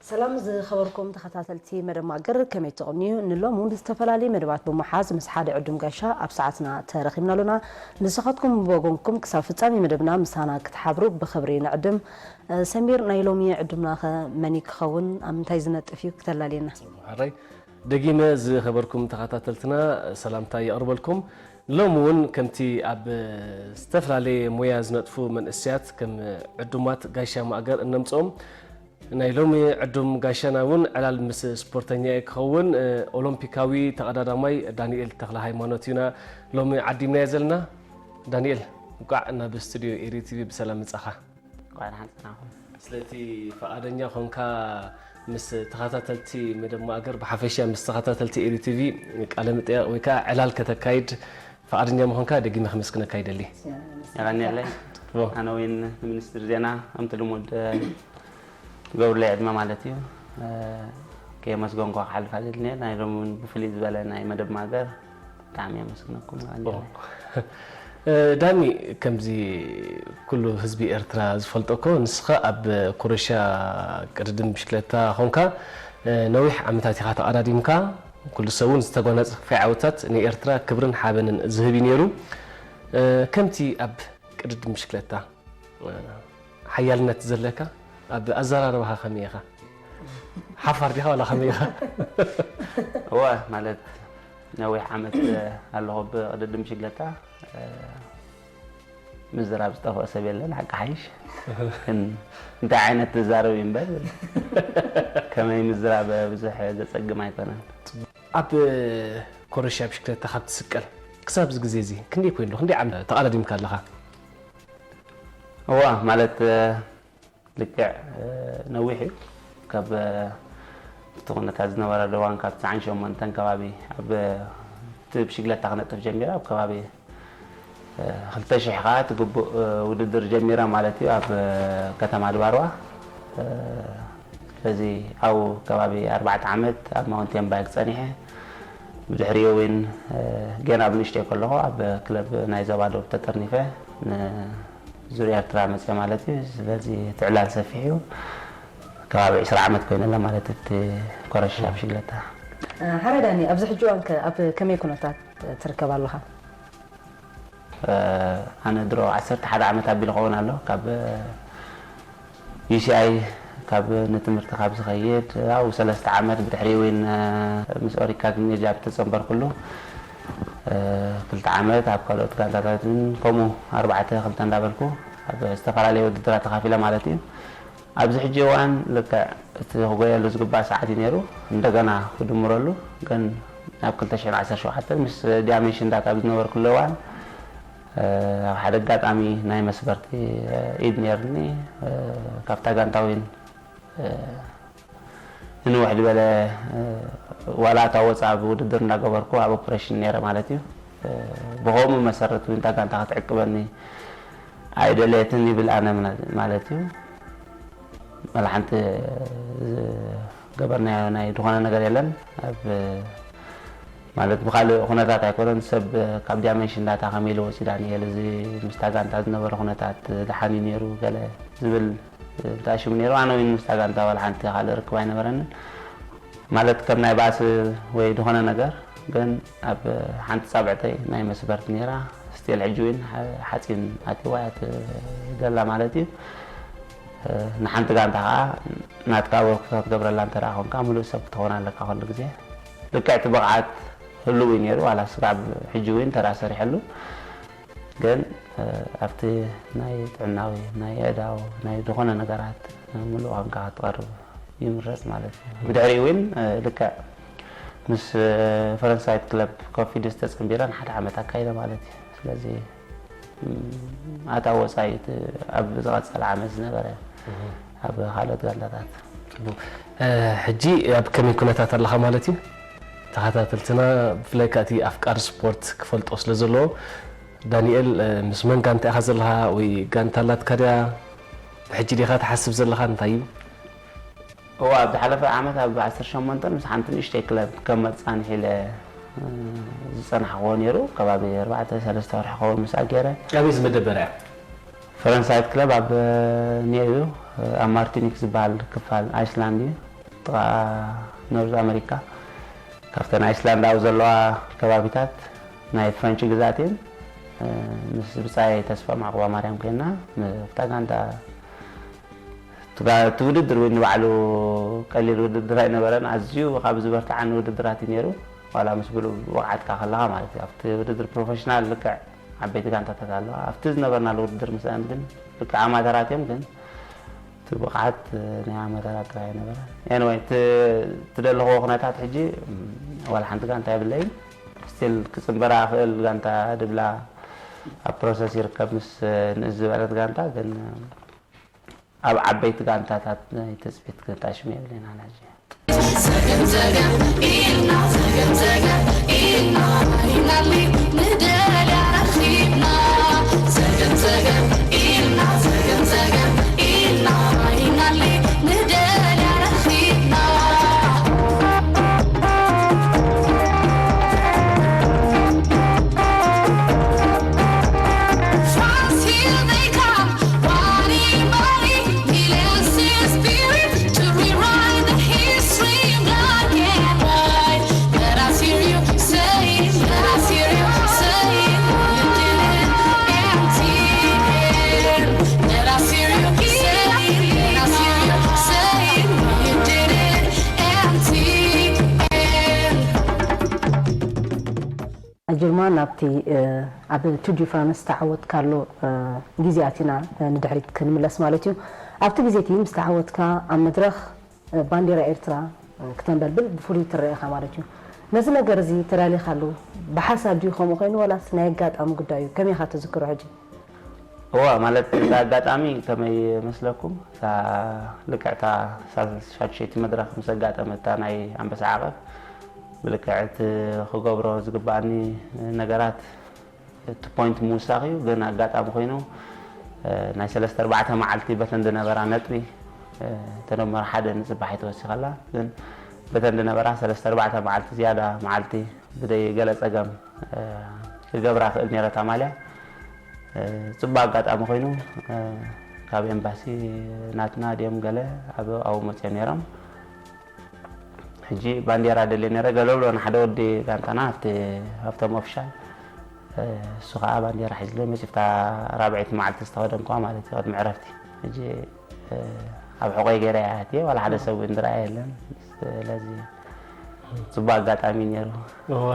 ሰላም ዝኸበርኩም ተኸታተልቲ መደብ ማእገር፣ ከመይ ትቕንዩ? ንሎም እውን ዝተፈላለየ መደባት ብምሓዝ ምስ ሓደ ዕዱም ጋሻ ኣብ ሰዓትና ተረኺብና ኣሎና። ንስኻትኩም ብወገንኩም ክሳብ ፍጻሜ መደብና ምሳና ክትሓብሩ ብኽብሪ ንዕድም። ሰሚር፣ ናይ ሎሚ ዕዱምናኸ መን እዩ ክኸውን? ኣብ ምንታይ ዝነጥፍ እዩ? ክተላልየና። ሕራይ ደጊመ ዝኸበርኩም ተኸታተልትና ሰላምታ የቕርበልኩም። ሎም እውን ከምቲ ኣብ ዝተፈላለየ ሞያ ዝነጥፉ መንእሰያት ከም ዕዱማት ጋሻ ማእገር እነምፅኦም፣ ናይ ሎሚ ዕዱም ጋሻና እውን ዕላል ምስ ስፖርተኛ እዩ ክኸውን። ኦሎምፒካዊ ተቐዳዳማይ ዳንኤል ተኽለ ሃይማኖት እዩና ሎሚ ዓዲምናዮ ዘለና። ዳንኤል፣ እንቋዕ ናብ ስቱዲዮ ኤሪ ቲቪ ብሰላም መጻኻ። እንቋዕ ደሓን ጸናኹም። ስለቲ ፈቓደኛ ኾንካ ምስ ተኸታተልቲ መደብ ማእገር፣ ብሓፈሻ ምስ ተኸታተልቲ ኤሪ ቲቪ ቃለ መጠየቕ ወይ ከዓ ዕላል ከተካይድ ፈቓደኛ ምዃንካ ደጊመ ከመስግነካ ይደሊ። የቐንየለይ። ጽቡቕ። ኣነ እውን ንሚኒስትሪ ዜና ከምቲ ልሙድ፣ እ፣ ገብርለይ ዕድመ ማለት እዩ። እ፣ ከየመስገንኩ ክሓልፍ ኣይደልን እየ። ናይ ሎሚ እውን ብፍልይ ዝበለ ናይ መደብ ማእገር ብጣዕሚ የመስግነኩም። የቐንየለይ። እ፣ ዳኒ፣ ከምዚ ኩሉ ህዝቢ ኤርትራ ዝፈልጦ እኮ፣ ንስኻ ኣብ ኩረሻ ቅድድም ብሽክለታ ኾንካ፣ እ፣ ነዊሕ ዓመታት ኢኻ ተቐዳዲምካ። ኩሉ ሰብ እውን ዝተጓናጸፈካዮ ዓወታት ንኤርትራ ክብርን ሓበንን ዝህብ እዩ ነይሩ። እ፣ ከምቲ ኣብ ቅድድም ብሽክለታ፣ እ፣ ሓያልነት ዘለካ፣ ኣብ ኣዘራርባኻ ከመይ ኢኻ? ሓፋር ዲኻ ዋላ ከመይ ኢኻ? እወ፣ ማለት ነዊሕ ዓመት ኣለኹ ብቅድድም ብሽክለታ። ምዝራብ ዝጠፍኦ ሰብ የለን፣ ሓቂ ሓይሽ። ግን እንታይ ዓይነት ትዛረብ እዩ እምበር፣ ከመይ ምዝራብ ብዙሕ ዘጸግም ኣይኮነን። ኣብ ኮረሻ ብሽክለታ ካብ ትስቀል ክሳብ እዚ ግዜ እዚ ክንደይ ኮይኑ ኣሎ? ክንደይ ዓመት ተቐዳዲምካ ኣለኻ? እዋ፣ ማለት፣ ልክዕ፣ እ፣ ነዊሕ እዩ። ካብ፣ እ፣ እቲ ኩነታት ዝነበረሉ እዋን፣ ካብ ትስዓን ሸሞንተን ከባቢ ኣብ፣ እ፣ እቲ ብሽግለታ ክነጥፍ ጀሚረ፣ ኣብ ከባቢ፣ እ፣ ክልተ ሽሕ ከኣ እቲ ግቡእ፣ እ፣ ውድድር ጀሚረ ማለት እዩ፣ ኣብ፣ እ፣ ከተማ ድባርዋ። እ፣ ስለዚ ኣብኡ ከባቢ ኣርባዕተ ዓመት ኣብ ማውንቴን ባይክ ጸኒሐ። ብድሕሪኡ እውን፣ እ፣ ገና ብንእሽተይ ከለኹ ኣብ ክለብ ናይ ዞባ ደቡብ ተጠርኒፈ ን-፣ ዙርያ ኤርትራ መጽየ ማለት እዩ። ስለዚ እቲ ዕላል ሰፊሕ እዩ። ከባቢ ዕስራ ዓመት ኮይኑ ኣሎ ማለት እቲ ኮረሻ ብሽግለታ። እ፣ ሓረ ዳኒ፣ ኣብዚ ሕጂ እዋን ከ ኣብ ከመይ ኩነታት ትርከብ ኣለኻ? እ፣ ኣነ ድሮ ዓሰርተ ሓደ ዓመት ኣቢሉ ክኸውን ኣሎ ካብ ዩ ሲ ኣይ ካብ ንትምህርቲ ካብ ዝኸይድ ኣብኡ ሰለስተ ዓመት፣ ብድሕሪ እውን፣ እ፣ ምስ ኦሪካ ግምጃ ብተጸንበርኩሉ፣ እ፣ ክልተ ዓመት ኣብ ካልኦት ጋንታታትን ከምኡ ኣርባዕተ ክልተ እንዳበልኩ ኣብ ዝተፈላለየ ውድድራት ተኻፊለ ማለት እዩ። ኣብዚ ሕጂ እዋን ልክዕ እቲ ክጎየሉ ዝግባእ ሰዓት እዩ ነይሩ፣ እንደገና ክድምረሉ ግን ኣብ ክልተ ሽሕን ዓሰርተ ሸውዓተን ምስ ዲያመንሽንዳት ኣብ ዝነበርኩሉ እዋን፣ እ፣ ኣብ ሓደ ኣጋጣሚ ናይ መስበርቲ፣ እ፣ ኢድ ነይርኒ። እ፣ ካብታ ጋንታ እውን፣ እ፣ ንንውሕ ዝበለ፣ እ፣ ዋላ እታ ወፃ ኣብ ውድድር እንዳገበርኩ ኣብ ኦፕሬሽን ነይረ ማለት እዩ። እ፣ ብኸምኡ መሰረት እውን እታ ጋንታ ክትዕቅበኒ ኣይደለየትን ይብል ኣነ ምና-፣ ማለት እዩ። ዋላ ሓንቲ ዝገበርናዮ ናይ ዝኾነ ነገር የለን። ኣብ፣ ማለት ብኻልእ ኩነታት ኣይኮነን፣ ሰብ ካብ ዲያመንሽን ዳታ ከመይ ኢሉ ወፂኡ ዳንኤል፣ እዚ ምስታ ጋንታ ዝነበረ ኩነታት ደሓን እዩ ነይሩ ገለ ዝብል እንተኣሽሙ ነይሩ። ኣነ እውን ምስታ ጋንታ ዋላ ሓንቲ ካልእ ርክብ ኣይነበረንን። ማለት ከም ናይ ባእሲ ወይ ዝኾነ ነገር፣ ግን ኣብ ሓንቲ ጻብዕተይ ናይ መስበርቲ ነይራ። ስቲል ሕጂ እውን ሓ-፣ ሓጺን ኣትይዋ እያ ት-፣ ዘላ ማለት እዩ። ንሓንቲ ጋንታ ኸኣ ናትካ ኣበርክቶ ክትገብረላ እንተ ደኣ ኾንካ፣ ምሉእ ሰብ ክትኾን ኣለካ ኩሉ ግዜ። ልክዕ እቲ ብቕዓት ህሉው እዩ ነይሩ፣ ዋላ ስጋብ ሕጂ እውን ተራ ሰሪሐሉ። ግን፣ እ፣ ኣብቲ ናይ ጥዕናዊ፣ ናይ ኣእዳው፣ ናይ ዝኾነ ነገራት ምሉእ ኾንካ ክትቐርብ ይምረጽ ማለት እዩ። ብድሕሪኡ እውን፣ እ፣ ልክዕ ምስ፣ እ፣ ፈረንሳይት ክለብ ኮፊድስ ተጸንቢረ ንሓደ ዓመት ኣካይደ ማለት እዩ። ስለዚ፣ እም፣ ኣታ ወጻኢ እቲ ኣብ ዝቐጸለ ዓመት ዝነበረ እህ። ኣብ ካልኦት ጋንታታት። ጽቡቕ። እ፣ ሕጂ ኣብ ከመይ ኩነታት ኣለኻ ማለት እዩ? ተኸታተልትና ብፍላይ ከኣ እቲ ኣፍቃሪ ስፖርት ክፈልጦ ስለ ዘለዎ፣ ዳንኤል፣ እ፣ ምስ መን ጋንታ ኢኻ ዘለኻ ወይ ጋንታ ኣላትካ ድያ? ብሕጂ ዲኻ ትሓስብ ዘለኻ እንታይ እዩ? እዋ፣ ኣብ ዝሓለፈ ዓመት ኣብ ዓሰርተ ሸሞንተ ምስ ሓንቲ ንእሽተይ ክለብ ከም መጻንሒ ኢለ፣ እ፣ ዝጸናሕክዎ ነይሩ። ከባቢ ኣርባዕተ ሰለስተ ወርሒ ክኸውን ምስኣ ገይረ። ኣበይ ዝመደበርያ? ፈረንሳይት ክለብ ኣብ፣ እ፣ ኔው እዩ፣ ኣብ ማርቲኒክ ዝበሃል ክፋል ኣይስላንድ እዩ። ጥቓ ኖርዝ ኣመሪካ ካብተን ኣይስላንድ ኣብ ዘለዋ ከባቢታት ናይ ፍረንች ግዛት እየን። ምስ ብጻይ ተስፋ ማዕቆባ ማርያም ኮይና፣ ኣብታ ጋንታ እቲ ውድድር እውን ንባዕሉ ቀሊል ውድድር ኣይነበረን። ኣዝዩ ካብ ዝበርትዓኒ ውድድራት እዩ ነይሩ። ዋላ ምስ ብሉእ ብቕዓትካ ከለኻ ማለት እዩ። ኣብቲ ውድድር ፕሮፌሽናል ልክዕ ዓበይቲ ጋንታታት ኣለዋ። ኣብቲ ዝነበርናሉ ውድድር ምስኣን ግን ልክዕ ኣማተራት እዮም፣ ግን እቲ ብቕዓት ናይ ኣማተራት ጥራይ ኣይነበረን። ኤኒወይ፣ እቲ ትደለኽዎ ኩነታት ሕጂ ዋላ ሓንቲ ጋንታ የብለይን። ስቲል ክጽንበራ ክእል ጋንታ ድብላ ኣብ ፕሮሰስ ይርከብ ምስ ንእስ ዝበለት ጋንታ፣ ግን ኣብ ዓበይቲ ጋንታታት ናይ ትጽቢት ክታሽም የብለና ሕጂ። ጅርማ ናብቲ ኣብ ቱር ዲ ፍራንስ ዝተዓወትካሉ ግዜያት ኢና ንድሕሪት ክንምለስ ማለት እዩ። ኣብቲ ግዜ እቲ ምስ ተዓወትካ ኣብ መድረኽ ባንዴራ ኤርትራ ክተንበልብል ብፍሉይ ትረኤኻ ማለት እዩ። ነዚ ነገር እዚ ተዳሊኻሉ ብሓሳብ ድዩ ከምኡ ኮይኑ ዋላስ ናይ ኣጋጣሚ ጉዳይ እዩ? ከመይ ኢኻ ትዝክሮ ሕጂ? እዋ ማለት እዛ ኣጋጣሚ ከመይ መስለኩም እታ ልክዕታ ሳልሳይ መድረኽ ምስ ኣጋጠመታ ናይ ኣንበሳ ዓቐብ ብልክዕ እቲ ክገብሮ ዝግባኣኒ ነገራት እቲ ፖይንት ምውሳኽ እዩ። ግን ኣጋጣሚ ኮይኑ ናይ ሰለስተ ኣርባዕተ መዓልቲ በተን ዝነበራ ነጥቢ ተደመረ ሓደ ንፅባሕ ኣይተወሲኸላ። ግን በተን ዝነበራ ሰለስተ ኣርባዕተ መዓልቲ ዝያዳ መዓልቲ ብደይ ገለ ፀገም ክገብራ ክእል ነይረ እታ ማልያ። ፅቡቅ ኣጋጣሚ ኮይኑ ካብ ኤምባሲ ናትና ድዮም ገለ ኣብ ኣብኡ መፅዮም ነይሮም። ሕጂ ባንዴራ ደልየ ነይረ ገለ ብሎ ንሓደ ወዲ ጋንታና ኣብቲ ኣብቶም ኦፊሻል እሱ ከዓ ባንዴራ ሒዝለ መፂፍታ ራብዐይቲ መዓልቲ ዝተኸደንኳ ማለት እዩ ቅድሚ ዕረፍቲ። ሕጂ ኣብ ሕቆይ ገይረ እያ ኣትየ ዋላ ሓደ ሰብ እውን ዝረኣየ የለን። ስለዚ ፅቡቅ ኣጋጣሚ ነይሩ። እወ።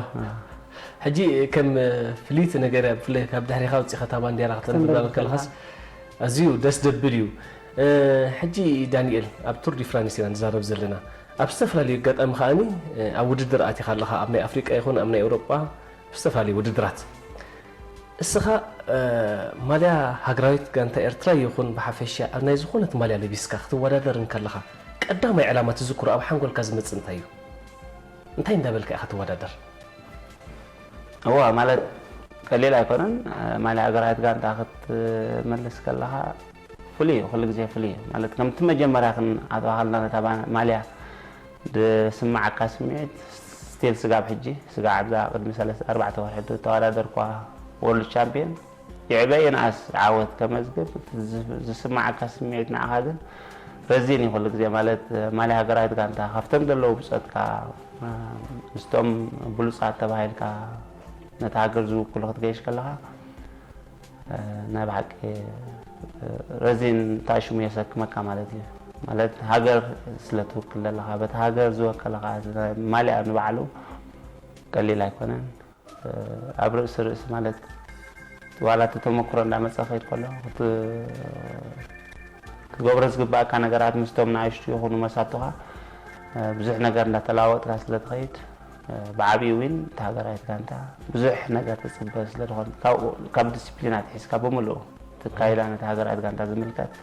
ሕጂ ከም ፍልይቲ ነገር እያ፣ ብፍላይ ካብ ድሕሪኻ ኣውፂኻ እታ ባንዴራ ክተንብባ ክትንበብ ከለኻስ ኣዝዩ ደስ ደብል እዩ። ሕጂ ዳንኤል ኣብ ቱር ዲ ፍራንስ ኢና ንዛረብ ዘለና። ኣብ ዝተፈላለዩ ኣጋጣሚ ከዓኒ ኣብ ውድድር ኣቲኻ ኣለኻ፣ ኣብ ናይ ኣፍሪቃ ይኹን ኣብ ናይ ኤውሮጳ ብዝተፈላለዩ ውድድራት። እስኻ ማልያ ሃገራዊት ጋንታ ኤርትራ ይኹን ብሓፈሻ ኣብ ናይ ዝኾነት ማልያ ለቢስካ ክትወዳደር እንከለኻ ቀዳማይ ዕላማ ትዝክሮ ኣብ ሓንጎልካ ዝመጽእ እንታይ እዩ? እንታይ እንዳበልካ ኢኻ ትወዳደር? እዋ ማለት ቀሊል ኣይኮነን። ማልያ ሃገራዊት ጋንታ ክትመልስ ከለኻ ፍሉይ እዩ፣ ኩሉ ግዜ ፍሉይ እዩ። ማለት ከምቲ መጀመርያ ክንኣትዋ ከለና ነታ ባ- ማልያ ዝስምዓካ ስምዒት ስቲል ስጋብ ሕጂ፣ ስጋብ ኣብዛ ቅድሚ ሰለስተ ኣርባዕተ ወርሒ ዝተወዳደርኳ ወርልድ ቻምፒዮን ይዕበ ይንኣስ ዓወት ከመዝግብ እቲ ዝ- ዝስምዓካ ስምዒት ንዓኻ ግን ረዚን እዩ ኩሉ ግዜ። ማለት ማልያ ሃገራዊት ጋንታ ካብቶም ዘለዉ ብጾትካ ምስቶም ብሉጻት ተባሂልካ ነታ ሃገር ዝውክሉ ክትገይሽ ከለኻ ናይ ብሓቂ ረዚን ታሽሙ የሰክመካ ማለት እዩ። ማለት ሃገር ስለ ትውክል ዘለኻ በቲ ሃገር ዝወከለኻ ማልያ ንባዕሉ ቀሊል ኣይኮነን። ኣብ ርእሲ ርእሲ ማለት ዋላ እቲ ተመክሮ እንዳመፀ ከይድ ከሎ ክትገብሮ ዝግባእካ ነገራት ምስቶም ንኣሽቱ ይኹኑ መሳቱኻ ብዙሕ ነገር እንዳተለዋወጥካ ስለ ትኸይድ ብዓብዩ ዊን እቲ ሃገራዊት ጋንታ ብዙሕ ነገር ትፅበ ስለ ዝኾነ ካብ ዲስፕሊን ኣትሒዝካ ብምልኡ ትካይዳ ነቲ ሃገራዊት ጋንታ ዝምልከት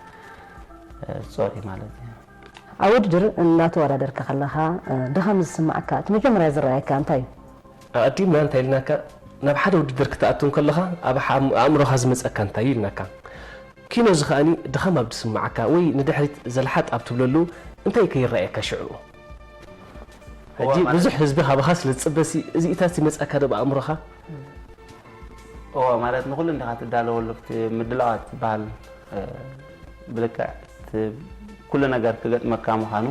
ጾር እዩ ማለት እዩ። ኣብ ውድድር እናተወዳደርካ ከለኻ ድኻም ዝስማዓካ እቲ መጀመርያ ዝረኣየካ እንታይ እዩ? ኣቐዲምና እንታይ ኢልናካ ናብ ሓደ ውድድር ክትኣቱ እንከለኻ ኣብ ኣእምሮኻ ዝመፀካ እንታይ እዩ ኢልናካ። ኪኖ እዚ ከኣኒ ድኻም ኣብ ዝስምዓካ ወይ ንድሕሪት ዘልሓጥ ኣብ ትብለሉ እንታይ ከይረኣየካ ሽዑ? ሕጂ ብዙሕ ህዝቢ ካባኻ ስለ ዝጽበሲ እዚኢታት ይመጻካ ዶ ብኣእምሮኻ? እወ ማለት ንኹሉ እንዲኻ ትዳለወሉ ኣብቲ ምድላዋት ዝበሃል ብልክዕ ኩሉ ነገር ክገጥመካ ምዃኑ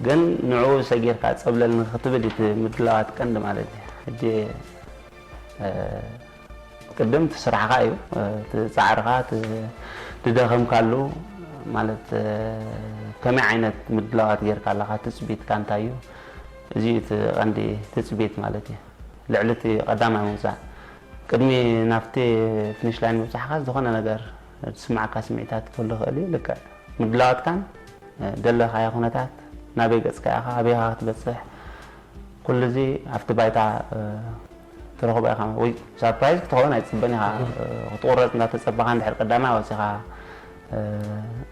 ግን ንዕኡ ሰጊርካ ጸብለል ንክትብል እቲ ምድላዋት ቀንዲ ማለት እዩ። ሕጂ፣ እ፣ ቅድም እቲ ስራሕኻ እዩ፣ እ፣ እቲ ጻዕርኻ፣ እቲ ዝደኸምካሉ ማለት፣ እ፣ ከመይ ዓይነት ምድላዋት ጌርካ ኣለኻ፣ ትጽቢትካ እንታይ እዩ? እዚ እዩ እቲ ቀንዲ ትጽቢት ማለት እዩ። ልዕሊ እቲ ቀዳማይ ምውጻእ፣ ቅድሚ ናብቲ ፊኒሽ ላይን ምብጻሕካ ዝኾነ ነገር ዝስምዓካ ስምዒታት ክህሉ ይኽእል እዩ። ልክዕ ምድላዋትካን፣ እ፣ ደለኻዮ ኩነታት፣ ናበይ ገጽካ ኢኻ፣ ኣበይ ኢኻ ክትበጽሕ፣ ኩሉ እዚ ኣብቲ ባይታ፣ እ፣ ትረኽቦ ኢኻ። ወይ ሰርፕራይዝ ክትኸውን ኣይትጽበን ኢኻ። እ፣ ክትቑረጽ እንዳተጸበኻ እንድሕር ቀዳማይ ወጺኻ፣ እ፣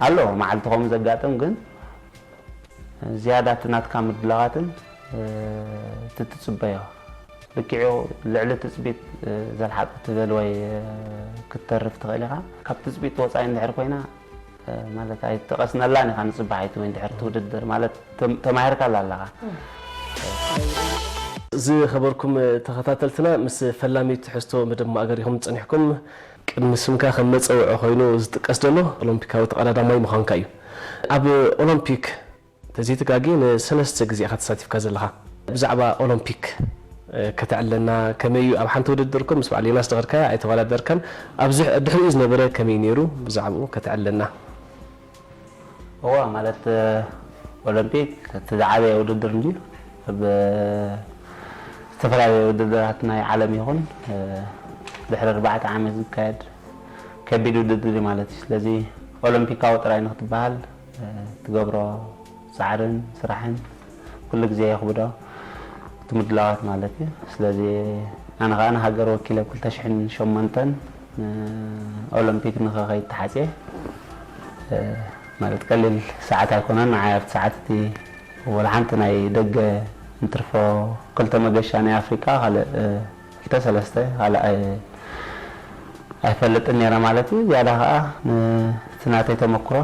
ኣሎ መዓልቲ ከምኡ ዘጋጥም፣ ግን ዝያዳ እቲ ናትካ ምድላዋትን፣ እ፣ እቲ ትጽበዮ ልክዑ ልዕሊ ትጽቢት፣ እ፣ ዘልሓጥ ክትብል ወይ፣ እ፣ ክትተርፍ ትኽእል ኢኻ። ካብ ትጽቢት ወጻኢ እንድሕር ኮይና፣ እ፣ ማለት ኣይትጠቐስነላን ኢኻ ንጽባሕ ኣይትወይ እንድሕር ትውድድር ማለት ተም-፣ ተማሂርካላ ኣለኻ። ዝኸበርኩም ተኸታተልትና፣ ምስ ፈላሚ ትሕዝቶ መደብ ማእገር ኢኹም ጸኒሕኩም። ቅድሚ ስምካ ከም መጸውዒ ኮይኑ ዝጥቀስ ዘሎ ኦሎምፒካዊ ተቐዳዳማይ ምዃንካ እዩ። ኣብ ኦሎምፒክ ተዘይተጋግየ ንሰለስተ ግዜ ኢኻ ተሳቲፍካ ዘለኻ። ብዛዕባ ኦሎምፒክ፣ እ፣ ከተዕለና፣ ከመይ እዩ ኣብ ሓንቲ ውድድር እኮ ምስ በዓል ዮናስ ዝኸድካያ ኣይተወዳደርካን። ኣብዚ ድሕሪኡ ዝነበረ ከመይ ነይሩ? ብዛዕባኡ ከተዕለና። እዋ፣ ማለት፣ እ፣ ኦሎምፒክ እቲ ዝዓበየ ውድድር እንድዩ። ኣብ ዝተፈላለዩ ውድድራት ናይ ዓለም ይኹን፣ እ፣ ድሕሪ ኣርባዕተ ዓመት ዝካየድ ከቢድ ውድድር እዩ ማለት እዩ። ስለዚ ኦሎምፒካዊ ጥራይ ንክትበሃል፣ እ፣ ትገብሮ ጻዕርን ስራሕን ኩሉ ግዜ የኽብዶ እቲ ምድላዋት ማለት እዩ። ስለዚ ኣነ ኸኣ ንሃገር ወኪለ ኣብ ክልተ ሽሕን ሸሞንተን፣ እ፣ ኦሎምፒክ ንኽኸይድ ተሓጽየ። እ፣ ማለት ቀሊል ሰዓት ኣይኮነን። ንዓይ ኣብቲ ሰዓት እቲ ወላ ሓንቲ ናይ ደገ እንትርፎ ክልተ መገሻ ናይ ኣፍሪቃ፣ ካልእ፣ እ፣ ክልተ ሰለስተ፣ ካልእ ኣይ-፣ ኣይፈልጥን ነይረ ማለት እዩ። ዝያዳ ኸኣ ን-፣ እቲ ናተይ ተመክሮ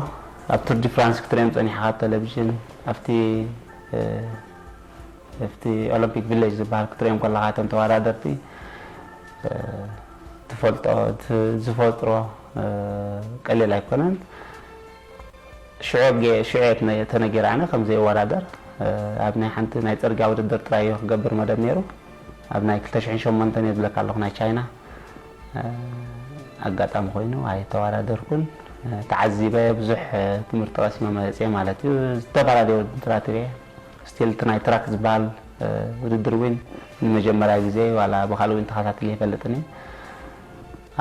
ኣብ ቱር ዲ ፍራንስ ክትሪኦም ጸኒሕካ ኣብ ቴሌቪዥን፣ ኣብቲ፣ እ፣ ኣብቲ ኦሎምፒክ ቪሌጅ ዝበሃል ክትሪኦም ከለኻ እቶም ተወዳደርቲ፣ እ፣ ትፈልጦ፣ ት-፣ ዝፈጥሮ፣ እ፣ ቀሊል ኣይኮነን። ሽዑ ጌ-፣ ሽዑ እየ ተነ-፣ ተነጊረ ኣነ ከም ዘይወዳደር፣ እ፣ ኣብ ናይ ሓንቲ ናይ ጽርግያ ውድድር ጥራይ እየ ክገብር መደብ ነይሩ። ኣብ ናይ ክልተ ሽሕን ሸሞንተን እየ ዝብለካ ኣለኹ ናይ ቻይና፣ እ፣ ኣጋጣሚ ኮይኑ ኣይተወዳደርኩን። እ፣ ተዓዚበ ብዙሕ፣ እ፣ ትምህርቲ ቀሲመ መጽየ ማለት እዩ። ዝተፈላለዩ ውድድራት እየ ስቲል እቲ ናይ ትራክ ዝበሃል፣ እ፣ ውድድር እውን ንመጀመርያ ግዜ ዋላ ብኻልእ እውን ተኸታቲለ ይፈልጥን እየ።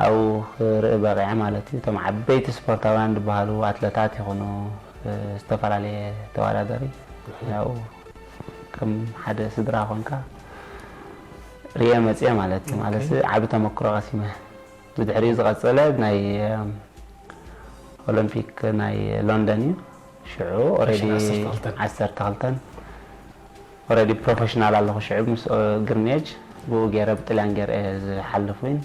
ኣብኡ ክርኢ በቒዐ ማለት እዩ። እቶም ዓበይቲ ስፖርታውያን ዝበሃሉ ኣትለታት ይኹኑ፣ እ፣ ዝተፈላለየ ተወዳደሪ ኣብኡ ከም ሓደ ስድራ ኮንካ ርእየ መፅየ ማለት እዩ። ማለት ዓቢ ተመክሮ ቀሲመ። ብድሕሪኡ ዝቐፀለ ናይ፣ እም፣ ኦሎምፒክ ናይ ሎንደን እዩ። ሽዑ ኦልሬዲ ዓሰርተ ክልተን ኦልሬዲ ፕሮፌሽናል ኣለኹ። ሽዑ ምስ፣ እ፣ ግርሜጅ ብኡ ገይረ ብጥልያን ገይረ እየ ዝሓልፍ እውን፣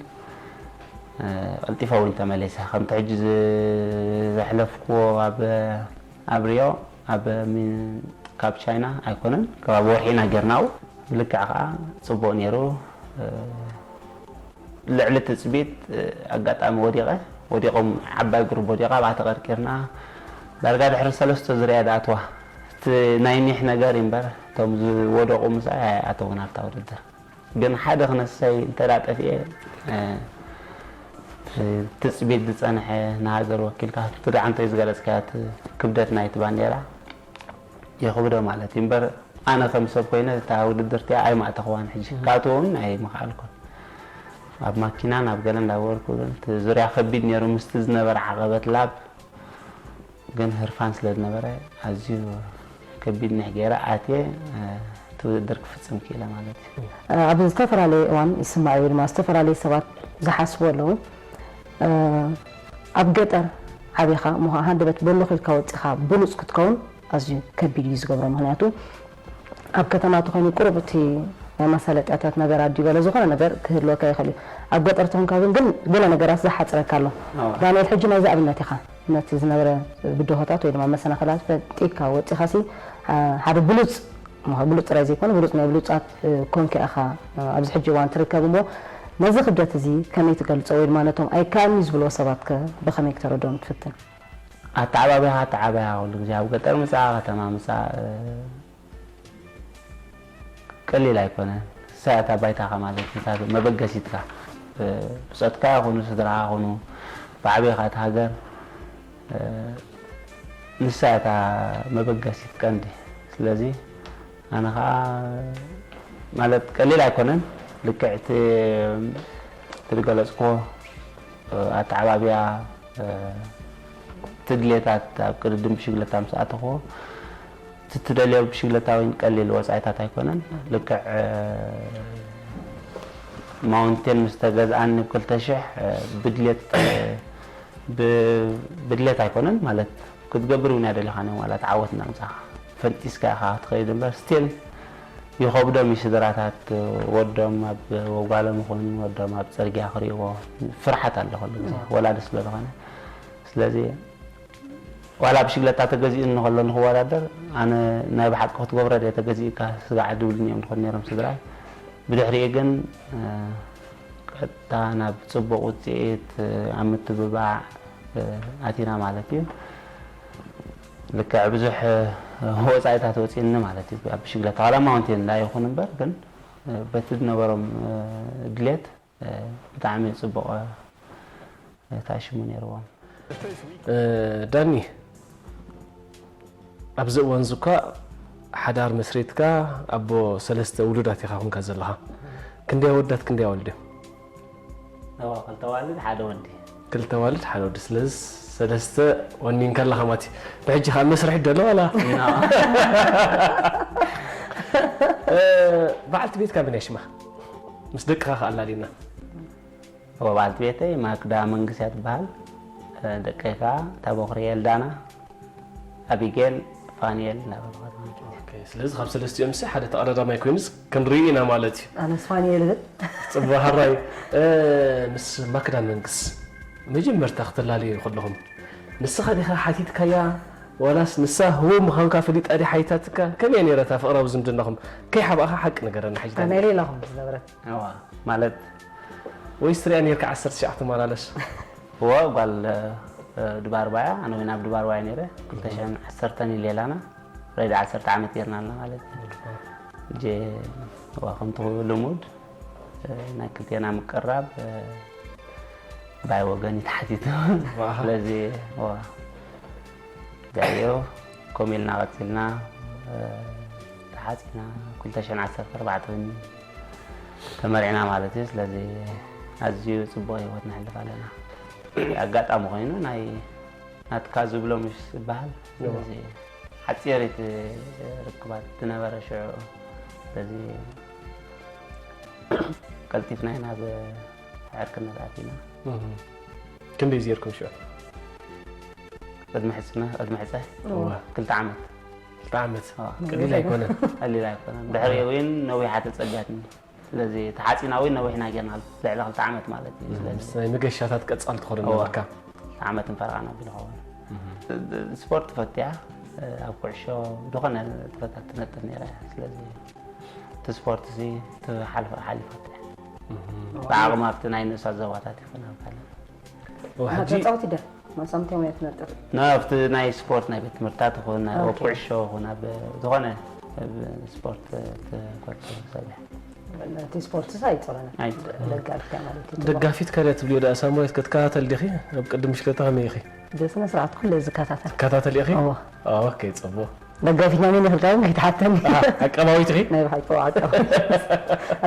እ፣ ቀልጢፈ እውን ተመሊሰ። ከምቲ ሕጂ ዝ-፣ ዘሕለፍክዎ ኣብ፣ ኣብ ሪዮ፣ ኣብ ሚ-፣ ካብ ቻይና ኣይኮነን፣ ከባቢ ወርሒ ኢና ጌርናኡ። ብልክዕ ከዓ ፅቡቕ ነይሩ። እ፣ ልዕሊ ትፅቢት፣ እ፣ ኣጋጣሚ ወዲቐ፣ ወዲቖም ዓባይ ግሩፕ ወዲቓ፣ ኣብኣ ተቐርቂርና። ዳርጋ ድሕሪ ሰለስተ ዙርያ ድኣትዋ። እቲ ናይ ኒሕ ነገር እዩ እምበር፣ እቶም ዝወደቑ ምሳይ ኣይኣተውን ኣብታ ውድድር። ግን ሓደ ክነሰይ እንተ ደኣ ጠፊኤ፣ እ፣ ትፅቢት ዝፀንሐ ንሃገር ወኪልካ፣ እቲ ደኣ እንተ ዝገለፅካዮ እቲ ክብደት ናይቲ ባንዴራ የኽብዶ ማለት እዩ። እምበር ኣነ ከም ሰብ ኮይነ እታ ውድድር እቲኣ ኣይማእተኽዋን፣ ሕጂ ክኣትዎ እውን ኣይምኽኣልኩን። ኣብ ማኪናን ኣብ ገለ እንዳበልኩ፣ እቲ ዙርያ ከቢድ ነይሩ፣ ምስቲ ዝነበረ ዓቐበት ላብ ግን ህርፋን ስለ ዝነበረ ኣዝዩ ከቢድ ኒሕ ገይረ ኣትየ፣ እ፣ እቲ ውድድር ክፍጽም ክኢለ ማለት እዩ። ኣብ ዝተፈላለየ እዋን ይስማዕ እዩ ድማ ዝተፈላለየ ሰባት ዝሓስቡ ኣለዉ። እ፣ ኣብ ገጠር ዓቢኻ እሞ ኸዓ ሃንደበት በሎ ኺልካ ወጺኻ ብሉጽ ክትከውን ኣዝዩ ከቢድ እዩ ዝገብሮ። ምኽንያቱ ኣብ ከተማ ተኾይኑ ቁሩብ እቲ ናይ ማሳለጥያታት ነገር ኣድዩ ገለ ዝኾነ ነገር ክህልወካ ይኽእል እዩ። ኣብ ገጠር ተኾንካ ግን፣ ግን ገለ ነገራት ዝሓጽረካ ኣሎ። ኣዎ። ዳንኤል ሕጂ ናይዚ ኣብነት ኢኻ። ነቲ ዝነበረ ብድሆታት ወይ ድማ መሰናኽላት ፈጢካ ወጺኻሲ፣ አ፣ ሓደ ብሉጽ፣ ብሉጽ ጥራይ ዘይኮነ ብሉጽ ናይ ብሉጻት፣ እ፣ ኮንካ ኢኻ፣ እ፣ ኣብዚ ሕጂ እዋን ትርከብ እሞ ነዚ ክብደት እዚ ከመይ ትገልጾ ወይ ድማ ነቶም ኣይከኣልን'ዩ ዝብልዎ ሰባትከ ብኸመይ ክተረድኦም ትፍትን? ኣተዓባብያኻ ኣተዓባብያ ኩሉ ግዜ ኣብ ገጠር ምጻእ ከተማ ምጻእ ቀሊል ኣይኮነን። ሳያታ ባይታኻ ማለት ንሳ መበገሲትካ ብጾትካ ይኹኑ ስድራኻ ይኹኑ ብዓብኻ እቲ ሃገር ንሳ እታ መበገሲት ቀንዲ። ስለዚ ኣነ ኸዓ ማለት ቀሊል ኣይኮነን። ልክዕ እቲ ዝገለፅክዎ ኣተዓባብያ ትድሌታት ኣብ ቅድድም ብሽግለታ ምስ ኣተኽዎ እቲ ትደልዮ ብሽግለታ እውን ቀሊል ወፃኢታት ኣይኮነን። ልክዕ ማውንቴን ምስ ተገዝኣኒ ብ ክልተ ሽሕ ብድሌት ብድሌት ኣይኮነን ማለት ክትገብር እውን ያደለኻ ነ ማለት ዓወት እናምፃኻ ፈንጢስካ ኢኻ ክትኸይድ እምበር ስቲል ይኸብዶም እዩ ስድራታት ወዶም ኣብ ወጓሎም ይኹን ወዶም ኣብ ፅርግያ ክርእይዎ ፍርሓት ኣሎ ኩሉ ግዜ ወላዲ ስለ ዝኾነ ስለዚ ዋላ ብሽግለታ ተገዚኡ እንከሎ ንክወዳደር ኣነ ናይ ብሓቂ ክትገብሮ ድየ ተገዚእካ ስጋዕ ድብሉኒ እዮም ዝኾኑ ነይሮም ስድራይ ብድሕሪኡ ግን ቀጥታ ናብ ፅቡቕ ውፅኢት ኣብ ምትብባዕ ኣቲና ማለት እዩ። ልክዕ ብዙሕ ወፃኢታት ወፂእኒ ማለት እዩ ኣብ ብሽግለታ ዋላ ማውንቴን እንዳይኹን እምበር ግን በቲ ዝነበሮም ድሌት ብጣዕሚ ፅቡቕ ታሽሙ ነይርዎም። ዳኒ ኣብዚ እዋን እዚ እኳ ሓዳር መስሪትካ ኣቦ ሰለስተ ውሉዳት ኢኻ ኮንካ ዘለኻ። ክንደይ ኣወዳት ክንደይ ኣዋልድ እዮም? እዋ ክልተ ኣዋልድ ሓደ ወዲ። ክልተ ኣዋልድ ሓደ ወዲ። ስለዚ ሰለስተ ወኒንካ ኣለኻ ማለት እዩ። ብሕጂ ከዓ መስርሒ ዶ ኣሎ ዋላ? በዓልቲ ቤትካ መን እያ ሽማ? ምስ ደቅኻ ከዓ ኣላልየና። እወ በዓልቲ ቤተይ ማክዳ መንግስ እያ ትበሃል። ደቀይ ከዓ እታ በኹሪ ኤልዳና፣ ኣቢጌል፣ ፋንኤል እናበልኳት ማለት እዩ። ኦኬ፣ ስለዚ ካብ ሰለስቲኦም ሲ ሓደ ተቐዳዳማይ ኮይኑስ ክንርኢ ኢና ማለት እዩ። ኣነስ ፋንኤል እብል። ጽቡቕ፣ ሕራይ። እ፣ ምስ ማክዳ መንግስ መጀመርታ ክትላለዩ ከለኹም ንስኻ ዲኻ ሓቲትካያ ዋላስ ንሳ ህቡብ ምዃንካ ፈሊጣ ድያ ሓቲታትካ? ከመይ እያ ነይራ እታ ፍቕራዊ ዝምድናኹም? ከይሓባእኻ ሓቂ ንገረና ሕጂ። ከመይ ኢላ ኢላኹም ዝነበረት? እዋ፣ ማለት ወይስ ትሪኣ ነይርካ ዓሰርተ ትሽዓተ ትመላለስ? እወ፣ ጓል ድባርባ እያ። ኣነ እውን ኣብ ድባርባ እየ ነይረ። ክልተ ሽሕን ዓሰርተን ኢሌላና ሬዲ ዓሰርተ ዓመት ጌርና ኣለና ማለት እዩ። ሕጂ እዋ፣ ከምቲ ልሙድ ናይ ክልቴና ምቅራብ ባይ ወገን እዩ ተሓቲቱ። ስለዚ እዋ፣ ዳዮ ከምኡ ኢልና ቀፂልና ተሓፂና ክልተ ሽሕን ዓሰርተ ኣርባዕተን ተመሪዕና ማለት እዩ። ስለዚ ኣዝዩ ፅቡቕ ህይወት ነሕልፍ ኣለና። ኣጋጣሚ ኮይኑ ናይ ናትካ ዝብሎ ምሽ ዝበሃል ስለዚ ሓፂር እቲ ርክባት ዝነበረ ሽዑ ስለዚ ቀልጢፍና ኢና ናብ ዕርክነት ኣቲና። ክንደይ ዜርኩም ሽዑ? ቅድሚ ሕፅነ ቅድሚ ሕፀ ክልተ ዓመት። ክልተ ዓመት ቀሊል ኣይኮነን። ቀሊል ኣይኮነን። ድሕሪኡ እውን ነዊሓ ተፀቢያትኒ። ስለዚ ተሓፂና እውን ነዊሕና ጌርና ልዕሊ ክልተ ዓመት ማለት እዩ። ስለዚ ናይ መገሻታት ቀፃል ትኾነ ነበርካ። ክልተ ዓመትን ፈረቓን ኣቢሉ ኸውን። ስፖርት ፈትያ ኣብ ኩዕሾ ዝኾነ ትፈታት ትነጥፍ ነይራ እያ። ስለዚ እቲ ስፖርት እዚ ትሓልፎ ሓሊፋቶ እያ። ብዓቕሚ ኣብቲ ናይ ንእሳት ዞባታት ይኹን ኣብ ካልእ ሕጂ ተፃወቲ ደ ማሳምቲያ ወይ ትነጥፍ ናብቲ ናይ ስፖርት ናይ ቤት ትምህርታት ይኹን ናይ ኦኬ። ኩዕሾ ይኹን ኣብ ዝኾነ ኣብ ስፖርት ትፈልጡ ሰብ እያ። እቲ ስፖርትስ ኣይፀረነ ኣይፀረነ። ደጋፊካ ማለት እዩ። ደጋፊት ከደ ትብልዮ ደኣ ሳሙራይት ክትከታተል ዲኺ? ኣብ ቅድም ምሽክለታ ከመይ ኢኺ? ብስነ ስርዓት ኩለ ዝከታተል። ትከታተል ኢኺ? እወ። ኦኬ፣ ጽቡቕ። ደጋፊት ናይ መን ኢኺ ኢልካ ግን ከይትሓተኒ። ኣሃ፣ ዓቃባዊት ኢኺ? ናይ ብሓቂ ዋዕቃ።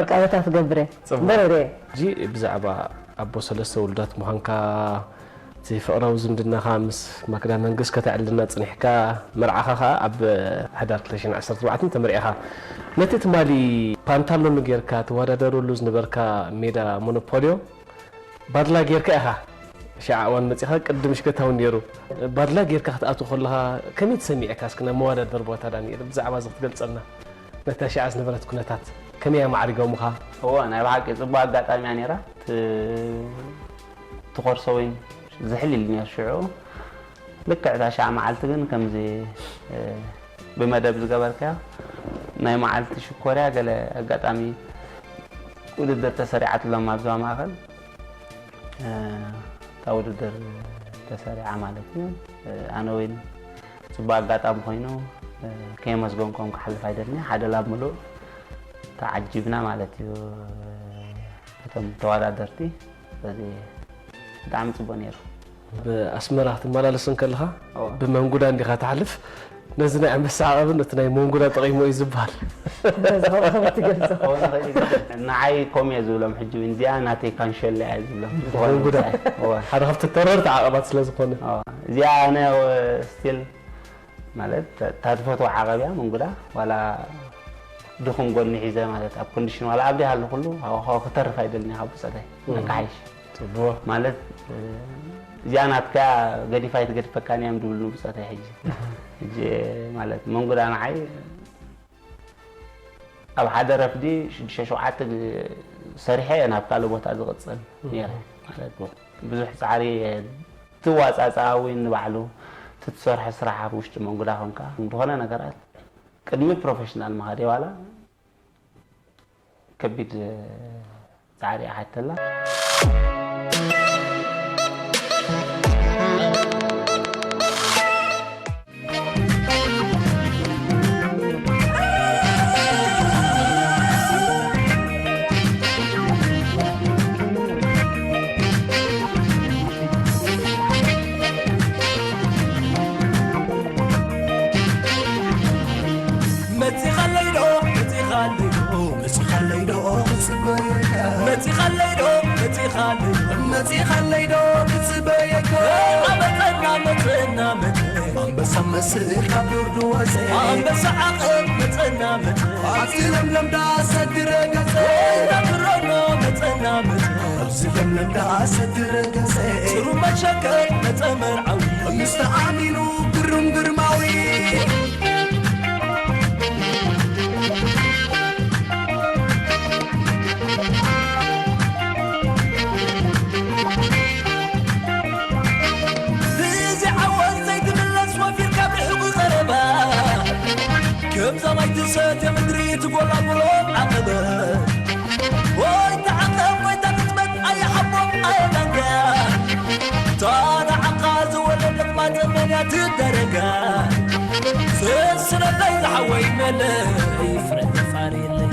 ዓቃበታት ገብረ። ጽቡቕ። እምበር እየ። ሕጂ ብዛዕባ ኣቦ ሰለስተ ውሉዳት ምዃንካ፣ እቲ ፍቕራዊ ዝምድናኻ ምስ ማክዳ መንግስ ከተዕልልና ጽኒሕካ፣ መርዓኻ ኸኣ ኣብ ሕዳር ክልተ ሽሕን ዓሰርተ ኣርባዕተን ተመርዒኻ። ነቲ ትማሊ ፓንታሎን ጌርካ ትወዳደረሉ ዝነበርካ ሜዳ ሞኖፖልዮ፣ ባድላ ጌርካ ኢኻ ሽዓ እዋን መጺኻ፣ ቅድም ሽከታ እውን ነይሩ። ባድላ ጌርካ ክትኣቱ ከለኻ ከመይ ተሰሚዕካ? እስኪ ናብ መወዳደሪ ቦታ ዳንኤል ብዛዕባ እዚ ክትገልጸልና፣ ነታ ሽዓ ዝነበረት ኩነታት ከመይ ኣማዕሪጎምኻ? እወ፣ ናይ ብሓቂ ጽቡቕ ኣጋጣሚ እያ ነይራ። እቲ፣ እቲ ኮርሶ ወይን ዝሕል ኢሉ ነይሩ ሽዑ። ልክዕ እታ ሽዓ መዓልቲ ግን ከምዚ፣ እ፣ ብመደብ ዝገበርካዮ ናይ መዓልቲ ሽኮርያ ገለ ኣጋጣሚ ውድድር ተሰሪዓትሎም ኣብ ዞባ ማእኸል፣ እ፣ እታ ውድድር ተሰሪዓ ማለት እዩ። ኣነ እውን ጽቡቅ ኣጋጣሚ ኮይኑ ከየመስገንኩም ክሓልፍ ኣይደልን። ሓደ ላብ ምሉእ ተዓጂብና ማለት እዩ። እቶም ተወዳደርቲ ስለዚ ብጣዕሚ ጽቡቅ ነይሩ። ብኣስመራ ክትመላለስ እንከለኻ ብመንጉዳ እንዲኻ ትሓልፍ። ነዚ ናይ ኣንበሳ ዓቐብን እቲ ናይ መንጉዳ ጠቒሞ እዩ ዝበሃል። በዚ ከመይ ትገልጾ? ንዓይ ከም እየ ዝብሎም ሕጂ እውን እዚኣ ናተይ ካንሸላ እየ ዝብሎም። መንጉዳ ሓደ ካብቲ ተረርቲ ዓቐባት ስለ ዝኾነ እዚኣ ኣነ ስቲል ማለት እታ ትፈትዋ ዓቐብ እያ መንጉዳ ዋላ ድኹም ጎኒ ሒዘ ማለት ኣብ ኮንዲሽን ዋላ ኣብዲ ሃሉ ኩሉ ሃዋሃው ክተርፍ ኣይደልን ካብ ብፀተይ ነካሓይሽ ጽቡቅ ማለት እዚኣ ናትካ ገዲፋ ኣይትገድፈካን እዮም ድብሉ ብፀተይ ሕጂ ሕጂ ማለት መንጉዳ ንዓይ ኣብ ሓደ ረፍዲ ሽዱሽተ ሸውዓተ ሰሪሐ እየ ናብ ካልእ ቦታ ዝቕፅል ነይረ ማለት ብዙሕ ፃዕሪ ትዋፃፃዊ ንባዕሉ ትትሰርሖ ስራሕ ኣብ ውሽጢ መንጉዳ ኮንካ ዝኾነ ነገራት ቅድሚ ፕሮፌሽናል ምኻድ ዋላ ከቢድ ፃዕሪ ይሓተላ። መጺኻለይ ዶ መጺኻለይ ዶ መጺኻለይ ዶ ክጽበየካ መጺኻለይ ዶ መጺኻለይ ዶ መጺኻለይ ዶ ክጽበየካ ኣመጸና መጸና መጸ ኣንበሳ መስል ካብ ዱር ድወጸ ኣንበሳ ዓቐብ መጸና መጸ ኣብቲ ለምለም ዳሰ ድረገጸ እንዳትረኖ መጸና መጸ ኣብዚ ለምለም ዳሰ ድረገጸ ጽሩ መሸከል መጸ መርዓዊ ምስ ተኣሚኑ ግሩም ግርማዊ ብዚ ዓወት ዘይትምለስ ወፊርካ ብሕጉ ቀረባ ከም ሰማይ ትሰትየ ምድሪ ትጎላጉሎ ዓቐበት ወይ ተዓቐብ ወይ ተቅጽበት ኣየሓቦም ኣየዳንጋ ታናዓኻ ዝወለደት ማጠመንያ ትደረጋ ስስነለይ ዝሓወይ መለይ ፍረ ተፋርየለይ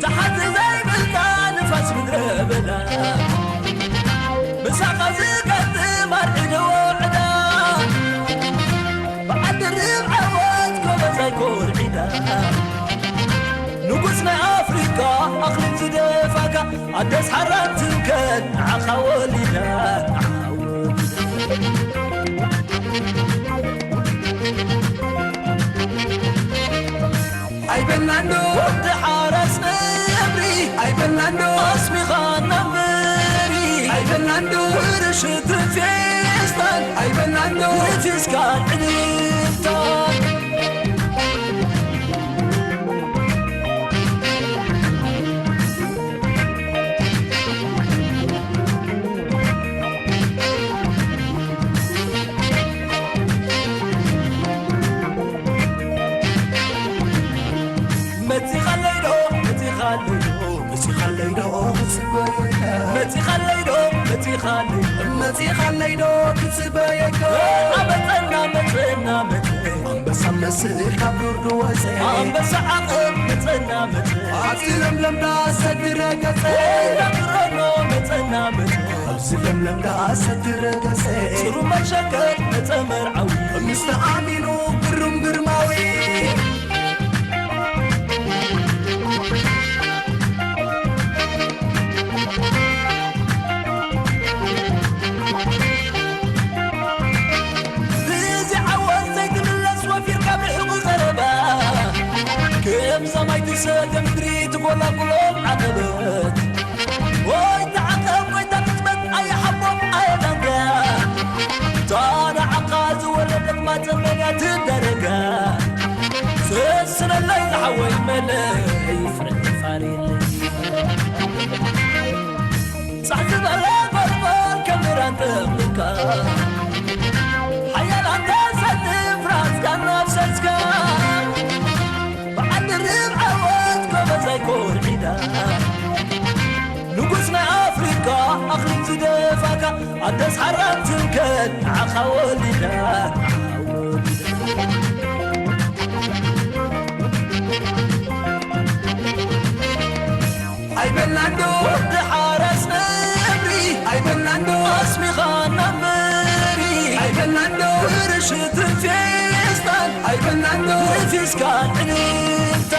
ተሓዚ ዘይብልካ ንፋስ ምድረ በዳ ምሳኻ ዝገጥም ኣርዒዶ ዕዳ በዓል ድርብ ዓወት ጎበዛይ ኮርዒዳ ንጉስ ናይ ኣፍሪቃ ኣኽሊል ዝደፋካ ኣደስ ሓራም ትምከን ንዓኻ ወሊዳ ንዓኻ ወሊዳ ኣይበልናን ዶ ወዲ ሓራስ ነብሪ ኣይበልናን ዶ ኣስሚኻና እምበሪ ኣይበልናን ዶ ውርሽትን ፌስታን ኣይበልናን ዶ ንፊስካን ዕልልታን መጺኻለይ ዶ መጺኻለይ ዶ መጺኻለይ ዶ ክጽበየካ መጺኻለይ ዶ መጺኻለይ መጺኻለይ ዶ ክጽበየካ ኣመጸና መጸና መጸ ኣንበሳ መስል ካብ ዱር ድወጸ ኣንበሳ ዓቐብ መጸና መጸ ኣብቲ ለምለም ዳሰ ድረገጸ እንዳትረኖ መጸና መጸ ኣብዚ ለምለም ዳሰ ድረገጸ ጽሩ መሸከል መጸ መርዓዊ ምስ ተኣሚኑ ግሩም ግርማዊ ብዚ ዓወት ዘይትምለስ ወፊርካ ብሕጉ ቀረባ ከም ሰማይ ትሰተ ምድሪ ትጎላጉሎ ዓቐበት ወይ ተዓቐብ ወይ ተቅጽበት ኣየሓቦም ኣየዳንጋ ታናዓኻ ዝወረደት ማጸመንያ ትደረጋ ስስነለይ ዝሓወይ መለይ ፍረ ተፋርየለይ ጻሕ ዝበለ ጎልጎል ከም ብራን ጠቕልልካ ሓያል ኣንተሰልፍ ራስካ ናፍሰስካ በዓል ድርብ ዓወት ጎበዛይ ኮርዒዳ ንጉስ ናይ ኣፍሪቃ ኣኽሊል ዝደፋካ ወሊዳ ወሊዳ። ኣይበላን ዶ ወዲ ሓራስ ነብሪ፣ ኣይበላን ዶ ኣስሚኻ ነብሪ፣ ኣይበላን ዶ ርሽትን ፌስታን፣ ኣይበላን ዶ ፊስካ ዕልልታ።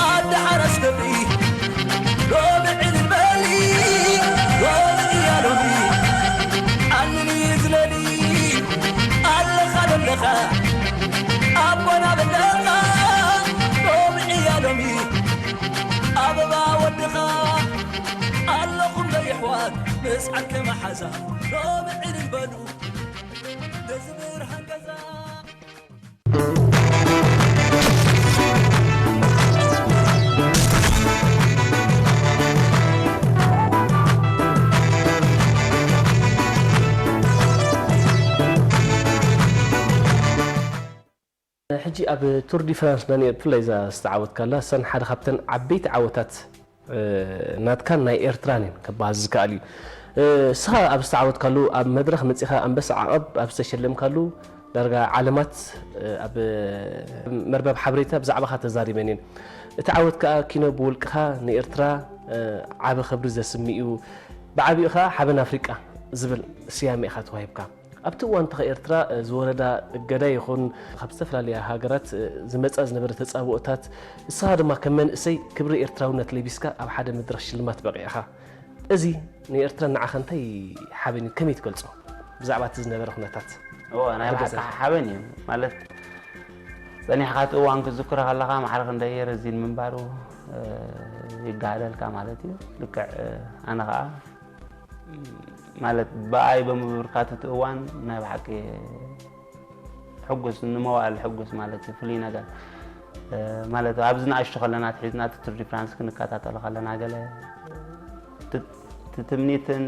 ኣደ ሓራስ ገብሪ ሎሚ ዕልል በሊ፣ ሎሚ እያ ሎሚ፣ ኣልሊ ዝለሊ፣ ኣለኻ ደለኻ፣ ኣቦና በለኻ፣ ሎሚ እያ ሎሚ፣ ኣበባ ወድኻ፣ ኣለኹም ዶ የሕዋት፣ ምስዓር ከመሓዛ፣ ሎሚ ዕልል በሉ፣ ነዚ ብርሃን ገዛ። ሕጂ ኣብ ቱር ዲ ፍራንስ ዳንኤል፣ ብፍላይ እዛ ዝተዓወትካላ፣ እሳን ሓደ ካብተን ዓበይቲ ዓወታት ናትካን ናይ ኤርትራን እየን ክበሃል ዝከኣል እዩ። ንስኻ ኣብ ዝተዓወትካሉ፣ ኣብ መድረኽ መጺኻ ኣንበሳ ዓቐብ ኣብ ዝተሸለምካሉ፣ ዳርጋ ዓለማት ኣብ መርበብ ሓበሬታ ብዛዕባኻ ተዛሪበን እየን። እቲ ዓወት ከኣ ኪኖ ብውልቅኻ ንኤርትራ ዓቢ ክብሪ ዘስሚ እዩ፣ ብዓቢኡ ከኣ ሓበን ኣፍሪቃ ዝብል ስያመ ኢኻ ተዋሂብካ። ኣብቲ እዋን እቲ ኤርትራ ዝወረዳ እገዳ ይኹን ካብ ዝተፈላለያ ሃገራት ዝመጻ ዝነበረ ተጻብኦታት፣ ንስኻ ድማ ከም መንእሰይ ክብሪ ኤርትራውነት ለቢስካ ኣብ ሓደ መድረኽ ሽልማት በቒዕኻ። እዚ ንኤርትራ ንዓኻ እንታይ ሓበን እዩ? ከመይ ትገልጾ? ብዛዕባ እቲ ዝነበረ ኩነታት እዎ፣ ናይ ብሓቂ ሓበን እዩ። ማለት፣ ጸኒሕካ እቲ እዋን ክትዝክሮ ከለኻ ማዕረ ክንደይ ረዚን ምንባሩ፣ እ፣ ይጋሃደልካ ማለት እዩ። ልክዕ፣ እ፣ ኣነ ኸኣ፣ ም፣ ማለት፣ ብኣይ ብምብርካት እቲ እዋን ናይ ብሓቂ ሕጉስ፣ ንመዋእል ሕጉስ ማለት እዩ፣ ፍሉይ ነገር። እ፣ ማለት፣ ኣብ ዝናእሽቱ ከለና ኣትሒዝና እቲ ቱር ዲ ፍራንስ ክንከታተሎ ከለና፣ ገለ ት-፣ ት-፣ ትምኒትን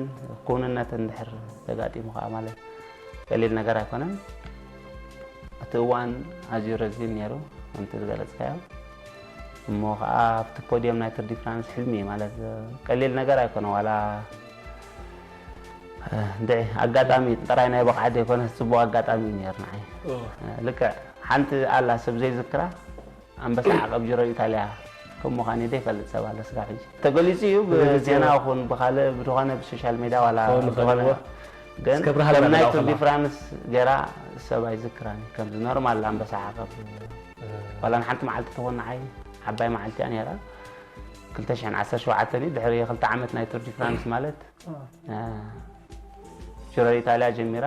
ክውንነትን እንድሕር ተጋጢሙ ከኣ፣ ማለት፣ ቀሊል ነገር ኣይኮነን። እቲ እዋን ኣዝዩ ረዚን ነይሩ፣ ከምቲ ዝገለጽካዮ። እሞ ከኣ ኣብቲ ፖድየም ናይ ቱር ዲ ፍራንስ ሕልሚ፣ ማለት፣ ቀሊል ነገር ኣይኮነ፣ ዋላ፣ እ፣ እንድዒ ኣጋጣሚ ጥራይ ናይ ብቕዓት ዘይኮነ፣ ጽቡቕ ኣጋጣሚ እዩ ነይሩ ንዓይ። ኦ። እ፣ ልክዕ ሓንቲ ኣላ ሰብ ዘይዝክራ፣ ኣንበሳ ዓቐብ ጅሮ ኢጣልያ ከም ምዃነይ ዘይፈልጥ ሰብ ኣሎ ስጋብ ሕጂ። ተገሊጹ እዩ፣ ተገሊጹ ብዜና እዩ። ይኹን ብኻልእ ብዝኾነ ብሶሻል ሜድያ ዋላ ክኸውን ይኽእል ብዝኾነ፣ እዎ። ግን እስከ ብርሃን ከም ናይ ናብላ ቱር ዲ ከላ። ፍራንስ ገይራ ሰብ ኣይዝክራን እዩ። ከምዚ ኖርማል ኣንበሳ ዓቐብ እ። ዋላ ንሓንቲ መዓልቲ ትኹን ንዓይ ዓባይ መዓልቲ እያ ነይራ። ክልተ ሽሕን ዓሰርተ ሸውዓተን እዩ፣ ድሕሪ ክልተ ዓመት ናይ ቱር ዲ ፍራንስ ማለት፣ እ። እ፣ ጅሮ ኢጣልያ ጀሚራ፣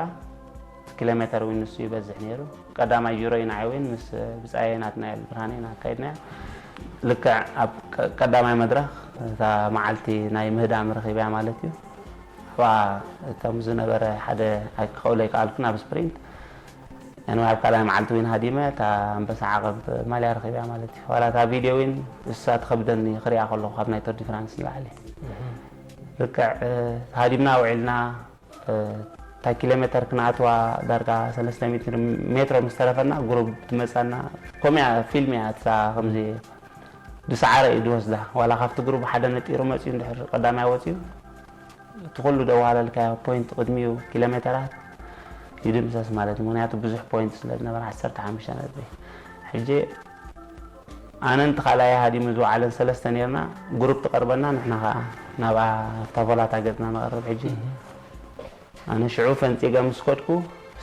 ኪሎ ሜተር እውን ንሱ ይበዝሕ ነይሩ። ቀዳማይ ጅሮ እዩ ንዓይ እውን ምስ ብጻየይ ናትናኤል ብርሃነ ኢና ኣካይድናዮ። ልክዕ ኣብ ቀ-፣ ቀዳማይ መድረኽ እታ መዓልቲ ናይ ምህዳም ረኺበያ ማለት እዩ። ኣብኣ እቶም ዝነበረ ሓደ ኣይ-፣ ክኸውሎ ኣይከኣልኩን ኣብ ስፕሪንት። ኣነ ኣብ ካልኣይ መዓልቲ እውን ሃዲመ፣ እታ ኣንበሳ ዓቐብ ማልያ ረኺበያ ማለት እዩ። ዋላ እታ ቪድዮ እውን እሳ ትኸብደኒ ክሪኣ ከለኹ ካብ ናይ ቱር ዲ ፍራንስ ንላዕሊ። እህ። ልክዕ፣ እ፣ ተሃዲምና ውዒልና፣ እ፣ እታ ኪሎ ሜተር ክንኣትዋ ዳርጋ ሰለስተ ሚእቲ ሜትሮ ምስ ተረፈና፣ ግሩብ ትመጻና። ከምኡ እያ፣ ፊልም እያ እታ፣ ከምዚ ብሰዓረ እዩ ዝወስዳ። ዋላ ካብቲ ግሩብ ሓደ ነጢሩ መጺኡ እንድሕር ቀዳማይ ወጺኡ፣ እቲ ኩሉ ደዋሃለልካዮ ፖይንት ቅድሚኡ ኪሎ ሜተራት ይድምሰስ ማለት እዩ። ምኽንያቱ ብዙሕ ፖይንት ስለ ዝነበረ፣ ዓሰርተ ሓሙሽተ ነጥቢ። ሕጂ ኣነን እቲ ካልኣይ ሃዲሙ ዝወዓለን ሰለስተ ነርና፣ ግሩፕ ትቐርበና፣ ንሕና ኸኣ ናብኣ ኣብታ ቮላታ ገጽና ንቐርብ። ሕጂ እህ። ኣነ ሽዑ ፈንጺገ ምስ ከድኩ፣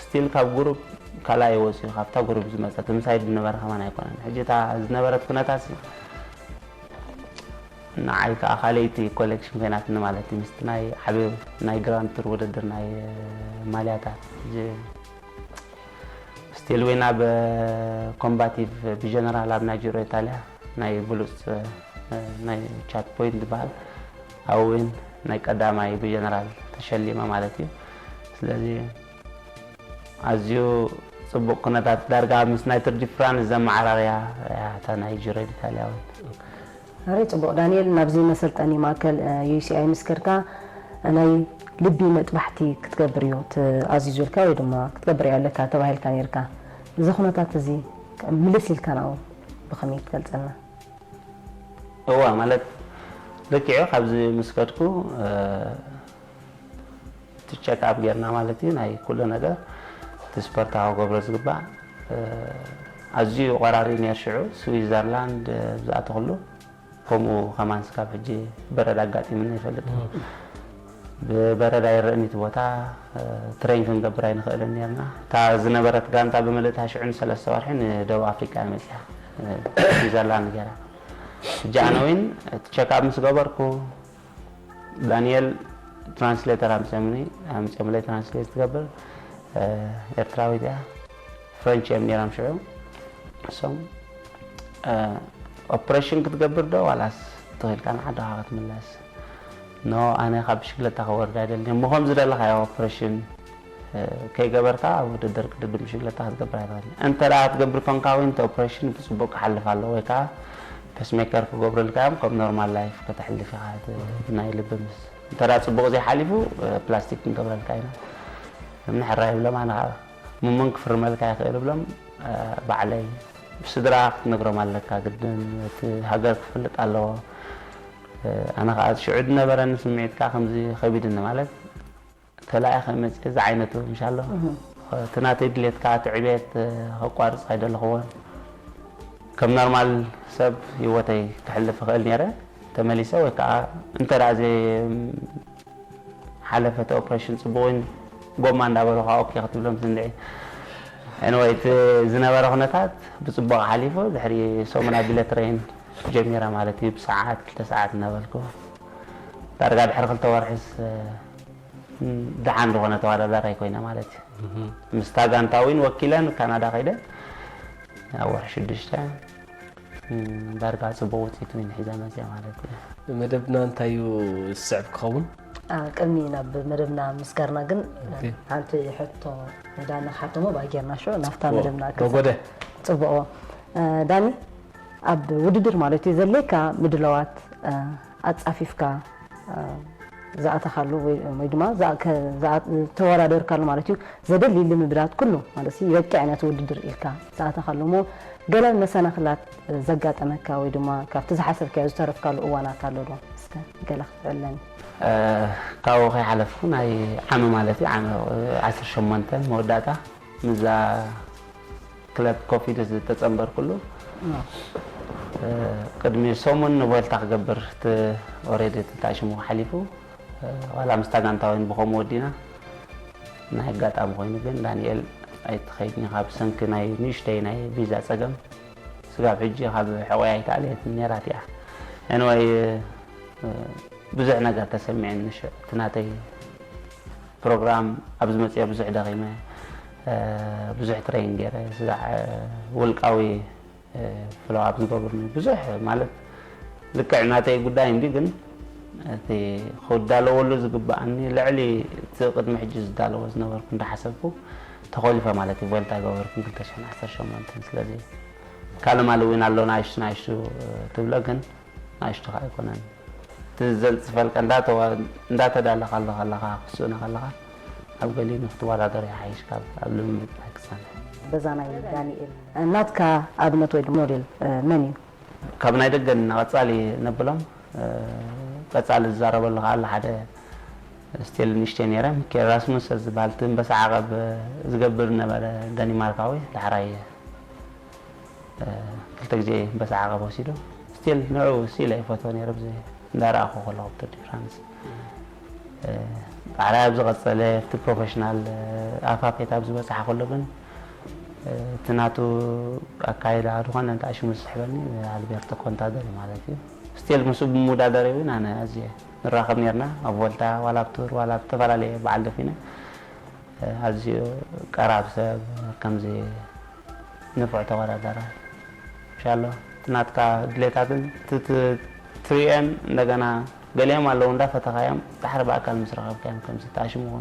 ስቲል ካብ ግሩፕ ካልኣይ ወጺኡ፣ ካብታ ግሩፕ ዝመጸት ምሳይ ዝነበረ ከማን ኣይኮነን። ሕጂ እታ ዝነበረት ኩነታት ንዓይ ከኣ ካልኣይቲ ኮሌክሽን ኮይናትኒ ማለት እዩ። ምስቲ ናይ ዓቢ ናይ ግራንድ ቱር ውድድር ናይ ማልያታት። ጅ-፣ ስቲል ዊን ኣብ ኮምባቲቭ ብጀነራል ኣብ ናይ ጂሮ ኢጣልያ ናይ ብሉጽ፣ እ፣ ናይ ቻት ፖይንት ዝበሃል ኣብኡ ዊን ናይ ቀዳማይ ብጀነራል ተሸሊመ ማለት እዩ። ስለዚ ኣዝዩ ጽቡቕ ኩነታት ዳርጋ ምስ ናይ ቱር ዲ ፍራንስ ዘመዓራርያ እያ እታ ናይ ጂሮ ዲታልያ እውን። ኣረ ጽቡቕ ዳንኤል፣ ናብዚ መሰልጠኒ ማእከል፣ እ፣ ዩ ሲ ኣይ ምስ ከድካ፣ እ፣ ናይ ልቢ መጥባሕቲ ክትገብር እዩ ትኣዚዙልካ ወይ ድማ ክትገብር እያ ኣለካ ተባሂልካ ነይርካ። እዚ ኩነታት እዚ ምልስ ኢልካ ናብኡ ብኸመይ ትገልጸልና? እዋ ማለት ልክዑ ካብዚ ምስ ከድኩ እቲ ቸክኣፕ ጌርና ማለት እዩ ናይ ኩሉ ነገር እቲ ስፖርታዊ ክገብሮ ዝግባእ ኣዝዩ ቆራሪ ነር ሽዑ ስዊዘርላንድ ዝኣተኽሉ ከምኡ ከማን ስካብ ሕጂ በረድ ኣጋጢምና ይፈልጥ ብበረድ ኣይረእን እቲ ቦታ ትሬን ክንገብር ኣይንኽእልን ነርና እታ ዝነበረት ጋንታ ብምልእታ ሽዑን ሰለስተ ወርሒ ንደቡብ ኣፍሪቃ እያ መፅያ ስዊዘርላንድ ገይራ ሕጂ ኣነ እውን እቲ ቸክኣፕ ምስ ገበርኩ ዳንኤል ትራንስሌተር ኣምፀምኒ ኣምፀምለይ ትራንስሌት ትገብር ኤርትራዊት እያ ፍረንች እዮም ነይሮም ሽዑ እሶም ኦፕሬሽን ክትገብር ዶ ዋላስ ተኺልካ ንዓድኻ ክትምለስ ኖ ኣነ ካብ ብሽግለታ ክወርድ ኣይደልን እሞ ከም ዝደለኻዮ ኦፕሬሽን ከይገበርካ ኣብ ውድድር ቅድድም ብሽግለታ ክትገብር ኣይትኽእል እንተ ደኣ ክትገብር ኮንካ ወይ እንተ ኦፕሬሽን ብፅቡቅ ክሓልፍ ኣለዎ ወይ ከዓ ፔስሜከር ክገብረልካ እዮም ከም ኖርማል ላይፍ ከተሕልፍ ኢኻ ናይ ልቢ ምስ እንተ ደኣ ፅቡቅ ዘይሓሊፉ ፕላስቲክ ክንገብረልካ ኢና ምንሕራይ ይብሎም ኣነ ከዓ ሙሙን ክፍርመልካ ይኽእል ብሎም ባዕለይ ብስድራ ክትነግሮም ኣለካ ግድን እቲ ሃገር ክፍልጥ ኣለዎ ኣነ ከዓ ሽዑ ዝነበረኒ ስምዒት ከዓ ከምዚ ከቢድኒ ማለት ተላኢኸ መፅእ ዝዓይነቱ ምሻሎ እቲ ናተይ ድሌት ከዓ እቲ ዕቤት ከቋርፅ ኣይደለኽዎን ከም ኖርማል ሰብ ህይወተይ ክሕልፍ ይኽእል ነይረ ተመሊሰ ወይ ከዓ እንተ ደኣ ሓለፈ እቲ ኦፕሬሽን ፅቡቕን ጎማ እንዳበሉ ከዓ ኦኬ ክትብሎም ትንድዒ ኤንወይ እቲ ዝነበረ ኩነታት ብፅቡቕ ሓሊፉ ድሕሪ ሰሙን ኣቢለ ትሬን ጀሚረ ማለት እዩ ብሰዓት ክልተ ሰዓት እናበልኩ ዳርጋ ድሕሪ ክልተ ወርሒስ ደሓን ዝኾነ ተወዳዳራይ ኮይነ ማለት እዩ ምስታ ጋንታ እውን ወኪለን ካናዳ ከይደ ኣብ ወርሒ ሽዱሽተ ዳርጋ ፅቡቅ ውፅኢት ውን ሒዛ መፅያ ማለት እዩ። መደብና እንታይ እዩ ዝስዕብ ክኸውን? ቅድሚ ናብ መደብና ምስጋርና ግን ሓንቲ ሕቶ ንዳኒ ክሓቶ ሞ ብኣ ጌርና ሽዑ ናብታ መደብና በጎደ ፅቡቅዎ ዳኒ ኣብ ውድድር ማለት እዩ ዘድልየካ ምድላዋት ኣፃፊፍካ ዝኣተኻሉ ወይ ድማ ተወዳደርካሉ ማለት እዩ ዘደሊ ልምምዳት ኩሉ ማለት እዩ ይበቅዕ ነቲ ውድድር ኢልካ ዝኣተኻሉ እሞ ገለ መሰናኽላት ዘጋጠመካ ወይ ድማ ካብቲ ዝሓሰብካዮ ዝተረፍካሉ እዋናት ኣሎ ዶ እስከ ገለ ክትዕለኒ ካብኡ ከይሓለፍኩ ናይ ዓመ ማለት እዩ ዓመ ዓሰርተ ሸሞንተ መወዳእታ ምዛ ክለብ ኮፊ ዝተጸንበርኩሉ ቅድሚ ሰሙን ንቮልታ ክገብር እቲ ኦሬዲ ተታሽሙ ሓሊፉ ዋላ ምስታ ጋንታ ወይን ብኸምኡ ወዲና ናይ ኣጋጣሚ ኮይኑ ግን ዳንኤል ኣይትኸይድኒ ካብ ሰንኪ ናይ ንእሽተይ ናይ ቪዛ ጸገም ስጋብ ሕጂ ካብ ሕቆያ ኣይተኣለየት ነራት እያ ኤንወይ ብዙሕ ነገር ተሰሚዐኒ ሽዑ እቲ ናተይ ፕሮግራም ኣብ ዝመፅኦ ብዙሕ ደኺመ ብዙሕ ትሬን ገይረ ስጋዕ ውልቃዊ ፍሎ ኣብ ዝገብርኒ ብዙሕ ማለት ልክዕ ናተይ ጉዳይ እንዲ ግን እቲ ክዳለወሉ ዝግባኣኒ ልዕሊ እቲ ቅድሚ ሕጂ ዝዳለዎ ዝነበርኩ እንዳሓሰብኩ ተኮሊፈ ማለት እዩ ቮልታ ገበርኩ ክልተ ሽሕን ዓሰርተ ሸሞንተን ስለዚ ካልእ ማል እውን ኣሎ ንኣሽቱ ንኣሽቱ ትብሎ ግን ንኣሽቱ ከዓ ኣይኮነን እቲ ዘንፅፈልካ እንዳተዳለካ ኣለካ ኣለካ ክስእኖ ከለካ ኣብ ገሊኡ ንክትወዳደር ይሓይሽ ካብ ኣብ ልምምድ ናይ ክሳነ በዛ ናይ ዳንኤል ናትካ ኣብነት ወይ ድማ ሞዴል መን እዩ? ካብ ናይ ደገ ንቐፃሊ ነብሎም ቀፃሊ ዝዛረበሉ ከዓ ኣሎ ሓደ ስቴል ንእሽተይ ነይረ ሚካኤል ራስሙስ ዝበሃል እቲ ኣንበሳ ዓቐብ ዝገብር ነበረ ደኒማርካዊ ዳሕራይ ክልተ ግዜ ኣንበሳ ዓቐብ ወሲዱ ስቲል ንዑ ስኢለ ይፈትዎ ነይረ ብዚ እንዳረኣኹ ከለኹ ብቱር ዲ ፍራንስ ባዕላይ ኣብ ዝቐፀለ ኣብቲ ፕሮፌሽናል ኣፋፌት ኣብ ዝበፅሓ ከሎ ግን እቲ ናቱ ኣካይዳ ዝኾነ እንታይ ሽሙ ዝስሕበኒ ኣልቤርቶ ኮንታደር እዩ ማለት እዩ ስቲል ምስኡ ብምውዳደር እውን ኣነ ኣዝየ ንራኸብ ነርና ኣብ ቮልታ ዋላ ኣብ ቱር ዋላ ኣብ ዝተፈላለየ በዓል ደፊነ ኣዝዩ ቀራብ ሰብ ከምዚ ንፉዕ ተወዳዳራይ ኢንሻሎ እቲ ናትካ ድሌታትን ትሪኤን እንደገና ገሊኦም ኣለዉ እንዳፈተኻዮም ዳሕሪ ብኣካል ምስ ረኸብካዮም ከምዚ ተኣሽምዎ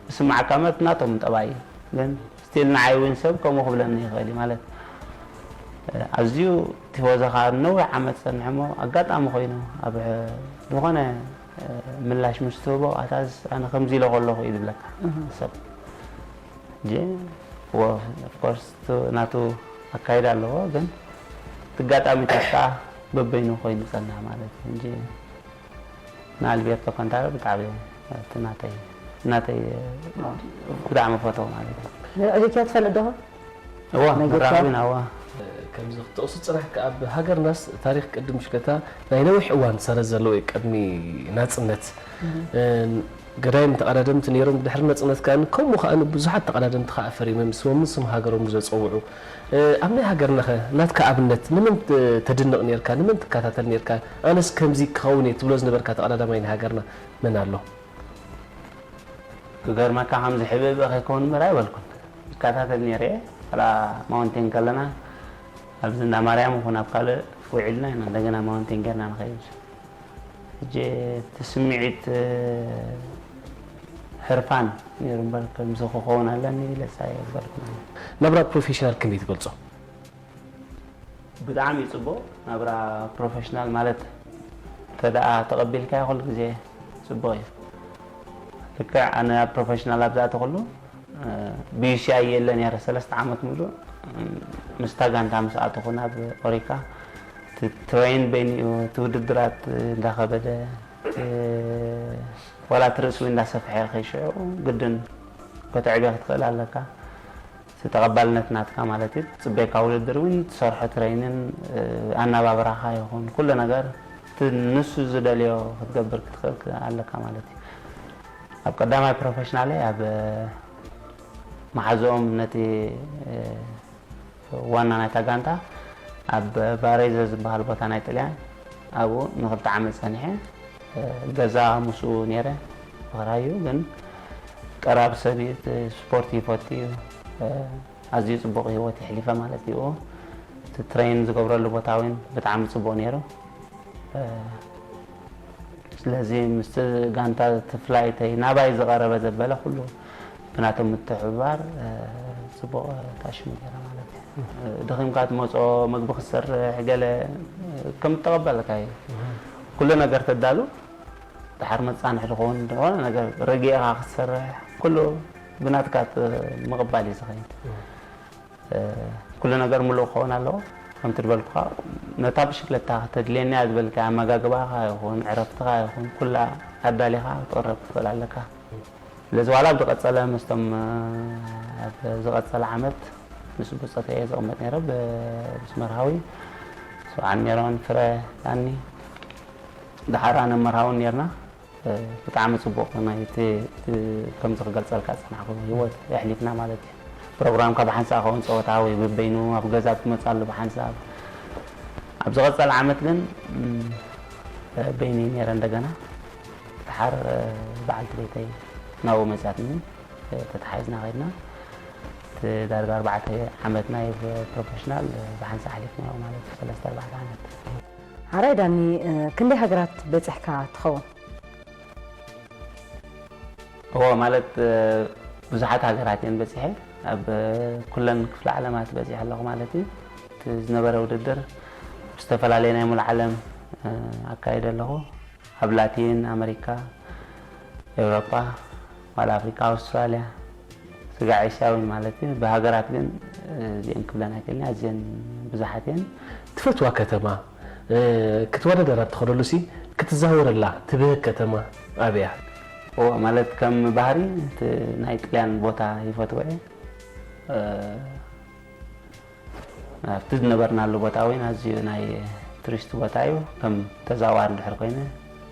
ዝስማዓካ መብት ናቶም ጠባይ እዩ ግን ስቲል ንዓይ እውን ሰብ ከምኡ ክብለኒ ይኽእል እዩ ማለት ኣዝዩ ቲፎዞኻ ነዊሕ ዓመት ዝፀንሐ እሞ ኣጋጣሚ ኮይኑ ኣብ ዝኾነ ምላሽ ምስ ትህቦ ኣታዝ ኣነ ከምዚ ኢለ ከለኹ እዩ ዝብለካ ሰብ ኦፍኮርስ ናቱ ኣካይዳ ኣለዎ፣ ግን እቲ ኣጋጣሚታት ከዓ በበይኑ ኮይኑ ጸንሐ ማለት እዩ እንጂ ንኣልቤርቶ ካንታሮ ብጣዕሚ እቲ ናተይ ናተይ ብጣዕሚ ፈተው ማለት እዩ። ነጊርካዮ ትፈልጥ ዶ? እዋ ነጊርካ? መራኸቢና እዋ ከምዚ ክትጠቕሱ ዝጸናሕካ ኣብ ሃገርናስ ታሪኽ ቅድም ሽከታ ናይ ነዊሕ እዋን ሰረት ዘለዎ እዩ። ቅድሚ ናጽነት ገዳይም ተቐዳደምቲ ነይሮም፣ ድሕሪ ናጽነት ከኣ ከምኡ ከኣ ብዙሓት ተቐዳደምቲ ከኣ ኣፈሪሞም ስሞምን ስም ሃገሮም ዘጸውዑ። ኣብ ናይ ሃገርናኸ ናትካ ኣብነት ንመን ተድንቕ ነርካ? ንመን ትከታተል ነርካ? ኣነስ ከምዚ ክኸውን እየ ትብሎ ዝነበርካ ተቐዳዳማይ ናይ ሃገርና መን ኣሎ? ክገርመካ ከምዚ ሕብእብእ ከይከውን እምበር ኣይበልኩን። ይከታተል ነይረ እየ። ዋላ ማውንቴን ከለና ኣብዚ እንዳ ማርያም ይኹን ኣብ ካልእ ውዒልና ኢና እንደገና ማውንቴን ጌርና ንኸይድ። ሕጂ እቲ ስምዒት ህርፋን ነይሩ እምበር ከምዚ ክኸውን ኣለኒ ኢለስ ኣይበልኩን። ናብራ ፕሮፌሽናል ከመይ ትገልጾ? ብጣዕሚ እዩ ጽቡቕ ናብራ ፕሮፌሽናል ማለት ተደኣ ተቐቢልካዮ ኩሉ ግዜ ጽቡቕ እዩ። ልክዕ ኣነ ኣብ ፕሮፌሽናል ኣብ ዝኣተኹሉ ብዩሲኣይ የለ ነይረ ሰለስተ ዓመት ሙሉእ ምስታ ጋንታ ምስ ኣተኹ ናብ ኦሪካ እቲ ትሬን በይኑ እዩ እቲ ውድድራት እንዳኸበደ ዋላ እቲ ርእሲ እውን እንዳሰፍሐ ከይሽዑ ግድን ከተዕብዮ ክትኽእል ኣለካ። እቲ ተቐባልነት ናትካ ማለት እዩ። ትጽበየካ ውድድር እውን ትሰርሖ ትሬንን ኣናባብራኻ ይኹን ኩሉ ነገር እቲ ንሱ ዝደልዮ ክትገብር ክትኽእል ኣለካ ማለት እዩ። ኣብ ቀዳማይ ፕሮፌሽናለይ ኣብ መሓዝኦም ነቲ ዋና ናይታ ጋንታ ኣብ ቫሬዘ ዝበሃል ቦታ ናይ ጥልያን ኣብኡ ንክልተ ዓመት ጸኒሐ። ገዛ ምስኡ ነይረ ብኽራይ እዩ፣ ግን ቀራቢ ሰብ እዩ፣ እቲ ስፖርት ይፈቱ እዩ። ኣዝዩ ጽቡቕ ህይወት የሕሊፈ ማለት እዩ። እቲ ትሬን ዝገብረሉ ቦታ እውን ብጣዕሚ ጽቡቕ ነይሩ። ስለዚ ምስቲ ጋንታ እቲ ፍላይተይ ናባይ ዝቐረበ ዘበለ ኩሉ ብናቶም ምትሕብባር ጽቡቕ ተኣሽሙ ገይረ ማለት እዩ። ደኺምካ ትመጾ መግቢ ክትሰርሕ ገለ ከም እተቐበለካ እዩ። ኩሉ ነገር ተዳሉ ድሓር መጻንሒ ዝኸውን ዝኾነ ነገር ረጊእኻ ክትሰርሕ ኩሉ ብናትካ ምቕባል እዩ ዝኸይድ። ኩሉ ነገር ምሉእ ክኸውን ኣለዎ። ከምቲ ዝበልኩኻ ነታ ብሽክለታ ተድልየኒ እያ ዝበልካ ኣመጋግባኻ ይኹን ዕረፍትኻ ይኹን ኩላ ኣዳሊኻ ክትቕረብ ክትኽእል ኣለካ። ስለዚ ዋላ ኣብ ዝቐጸለ ምስቶም ኣብ ዝቐጸለ ዓመት ምስ ብጾተይ እየ ዝቕመጥ ነይረ ምስ መርሃዊ ስብዓን ሜሮን ፍረ ዳኒ ደሓር ኣነ መርሃውን ነርና። ብጣዕሚ ጽቡቕ ናይ እቲ ከምዚ ክገልጸልካ ዝጸናሕኩ ህይወት የሕሊፍና ማለት እዩ። ፕሮግራምካ ብሓንሳእ ክኸውን ጸወታ ወይ በበይኑ ኣብ ገዛ ትመጻሉ ብሓንሳብ ኣብ ዝቐጸለ ዓመት ግን በይነይ ነይረ እንደገና ደሓር በዓልቲ ቤተይ ናብኡ መጺኣትኒ ተተሓሒዝና ከድና እቲ ዳርጋ ኣርባዕተ ዓመት ናይ ፕሮፌሽናል ብሓንሳእ ኣሕሊፍናዮ ማለት እዩ ሰለስተ ኣርባዕተ ዓመት። ሓራይ ዳኒ ክንደይ ሃገራት በጺሕካ ትኸውን? እዎ ማለት ብዙሓት ሃገራት እየን በጺሐ ኣብ ኩለን ክፍለ ዓለማት በጺሐ ኣለኹ ማለት እዩ። እቲ ዝነበረ ውድድር ብዝተፈላለየ ናይ ሙሉ ዓለም ኣካይደ ኣለኹ። ኣብ ላቲን ኣመሪካ፣ ኤውሮጳ፣ ዋላ ኣፍሪካ፣ ኣውስትራልያ፣ ስጋዕ ኤስያ እውን ማለት እዩ። ብሃገራት ግን እዚአን ክብለን ኣይክእልን ኣዝየን ብዙሓት እየን። ትፈትዋ ከተማ ክትወዳደር ኣብ ትኸደሉሲ ክትዛወረላ ትብህግ ከተማ ኣበያ? እዎ ማለት ከም ባህሪ እቲ ናይ ጥልያን ቦታ ይፈትዎ እየ። ኣብቲ ዝነበርናሉ ቦታ እውን ኣዝዩ ናይ ቱሪስት ቦታ እዩ። ከም ተዛዋሪ እንድሕር ኮይነ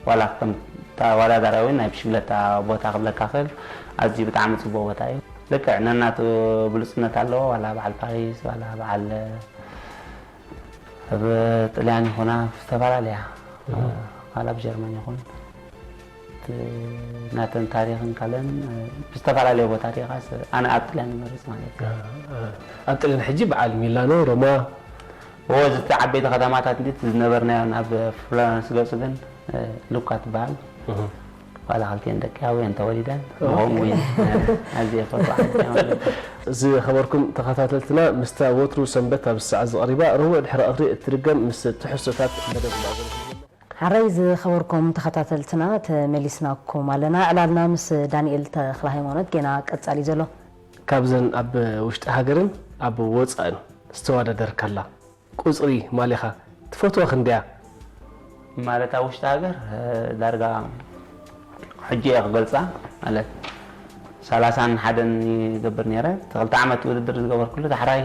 ዋላ ከም ተወዳዳራይ እውን ናይ ብሽግለታ ቦታ ክብለካ ክእል ኣዝዩ ብጣዕሚ ፅቡቅ ቦታ እዩ። ልክዕ ነናቱ ብሉፅነት ኣለዎ። ዋላ በዓል ፓሪስ ዋላ በዓል ኣብ ጥልያን ይኹና ዝተፈላለያ ዋላ ኣብ ጀርመን ይኹን ናተን ታሪኽን ካልእን ብዝተፈላለየ ቦታ ሪኢኻስ ኣነ ኣብ ጥልያን ይመርፅ ማለት እዩ። ኣብ ጥልያን ሕጂ በዓል ሚላኖ ሮማ እዎ እዚ እቲ ዓበይቲ ከተማታት እንዲ ዝነበርናዮ ናብ ፍሎረንስ ገፁ ግን ሉካ ትበሃል ዋላ ክልቲኤን ደቂ ኣብየን ተወሊደን ብኸምኡ እየ ኣዝየ ፈትዋ ማለት እዩ። ዝኸበርኩም ተኸታተልትና ምስታ ወትሩ ሰንበት ኣብ ሰዓት ዝቐሪባ ረቡዕ ድሕሪ ቀትሪ እትድገም ምስ ትሕዝቶታት መደብ ሓራይ ዝኸበርኩም ተኸታተልትና ተመሊስናኩም ኣለና። ዕላልና ምስ ዳንኤል ተኽለ ሃይማኖት ጌና ቀጻሊ ዘሎ። ካብዘን ኣብ ውሽጢ ሃገርን ኣብ ወፃእን ዝተወዳደርካላ ቁጽሪ ማሊኻ ትፈትዋ ክንደያ? ማለት ኣብ ውሽጢ ሃገር እ፣ ዳርጋ ሕጂ እየ ክገልፃ። ማለት ሰላሳን ሓደን ይገብር ነይረ። እቲ ክልተ ዓመት ውድድር ዝገበርኩሉ ዳሕራይ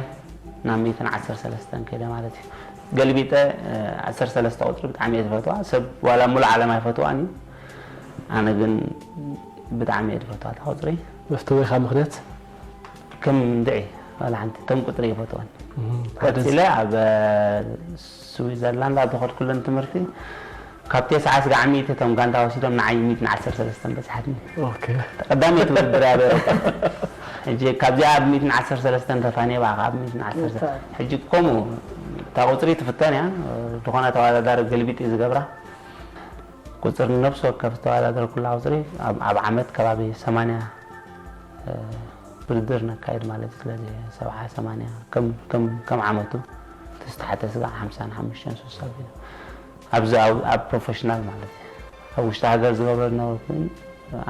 ናብ ሚእትን ዓሰርተ ሰለስተን ከይደ ማለት እዩ። ገልቢጠ እ፣ ዓሰርተ ሰለስተ ቁፅሪ ብጣዕሚ እየ ዝፈትዋ። ሰብ ዋላ ሙሉእ ዓለም ኣይፈትዋን እዩ፣ ኣነ ግን ብጣዕሚ እየ ዝፈትዋ እታ ቁፅሪ። መፍተዊኻ ምኽንያት? ከም እንድዒ ዋላ ሓንቲ ከም ቁፅሪ ይፈትወን። ሓደ ቀፂለ ኣብ ስዊዘርላንድ ኣብ ዝኸድኩለን ትምህርቲ ካብ ተስዓ ስጋዕ ሚእቲ እቶም ጋንታ ወሲዶም ንዓይ ሚእትን ዓሰርተ ሰለስተን በፅሓትኒ። ኦኬ። ቀዳመይቲ ውድድር ኣብ ኤውሮጳ። ሕጂ ካብዚኣ ኣብ ሚእትን ዓሰርተ ሰለስተን ተፋንየ ብኣኻ ኣብ ሚእትን ዓሰርተ። ሕጂ ከምኡ እታ ቁፅሪ ትፍተን እያ። ዝኾነ ተወዳዳሪ ገልቢጥ እዩ ዝገብራ። ቁፅሪ ነብሲ ወከፍ ዝተወዳደርኩላ ቁፅሪ ኣብ ኣብ ዓመት ከባቢ ሰማንያ እ፣ ውድድር ነካይድ ማለት እዩ። ስለዚ ሰብዓ ሰማንያ ከም ከም ከም ዓመቱ እቲ ዝተሓተ ስጋዕ ሓምሳን ሓሙሽተን ስሳን እዩ። ኣብዚ ኣብ ኣብ ፕሮፌሽናል ማለት እዩ። ኣብ ውሽጢ ሃገር ዝገብሮ ዝነበርኩ ግን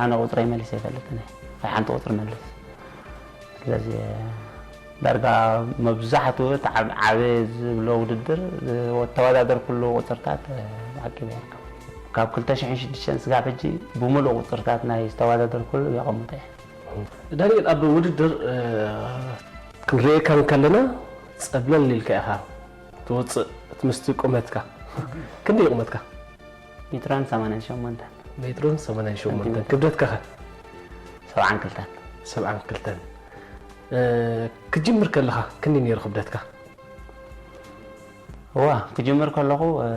ኣነ ቁፅረይ መሊሰ ኣይፈልጥን እየ። ወይ ሓንቲ ቁፅሪ መልስ። ስለዚ ዳርጋ መብዛሕትኡ እቲ ዓብ- ዓበ ዝብሎ ውድድር ዝተወዳደርኩሉ ቁፅርታት እ፣ ዓቂበ ይርከብ። ካብ ክልተ ሽሕን ሽዱሽተን ስጋብ ሕጂ ብምሉእ ቁፅርታት ናይ ዝተወዳደርኩሉ የቐምጦ እየ። ዳንኤል፣ ኣብ ውድድር እ፣ ክንርእየካ እንከለና ጸብለል ኢልካ ኢኻ ትወጽእ፣ እቲ ምስቲ ቁመትካ። ክንደይ ቁመትካ? ሜትሮን ሰማንያን ሸሞንተን። ሜትሮን ሰማንያን ሸሞንተን። ክብደትካ ኸ? ሰብዓን ክልተን። ሰብዓን ክልተን። እ፣ ክጅምር ከለኻ ክንደይ ነይሩ ክብደትካ? እዋ ክጅምር ከለኹ እ፣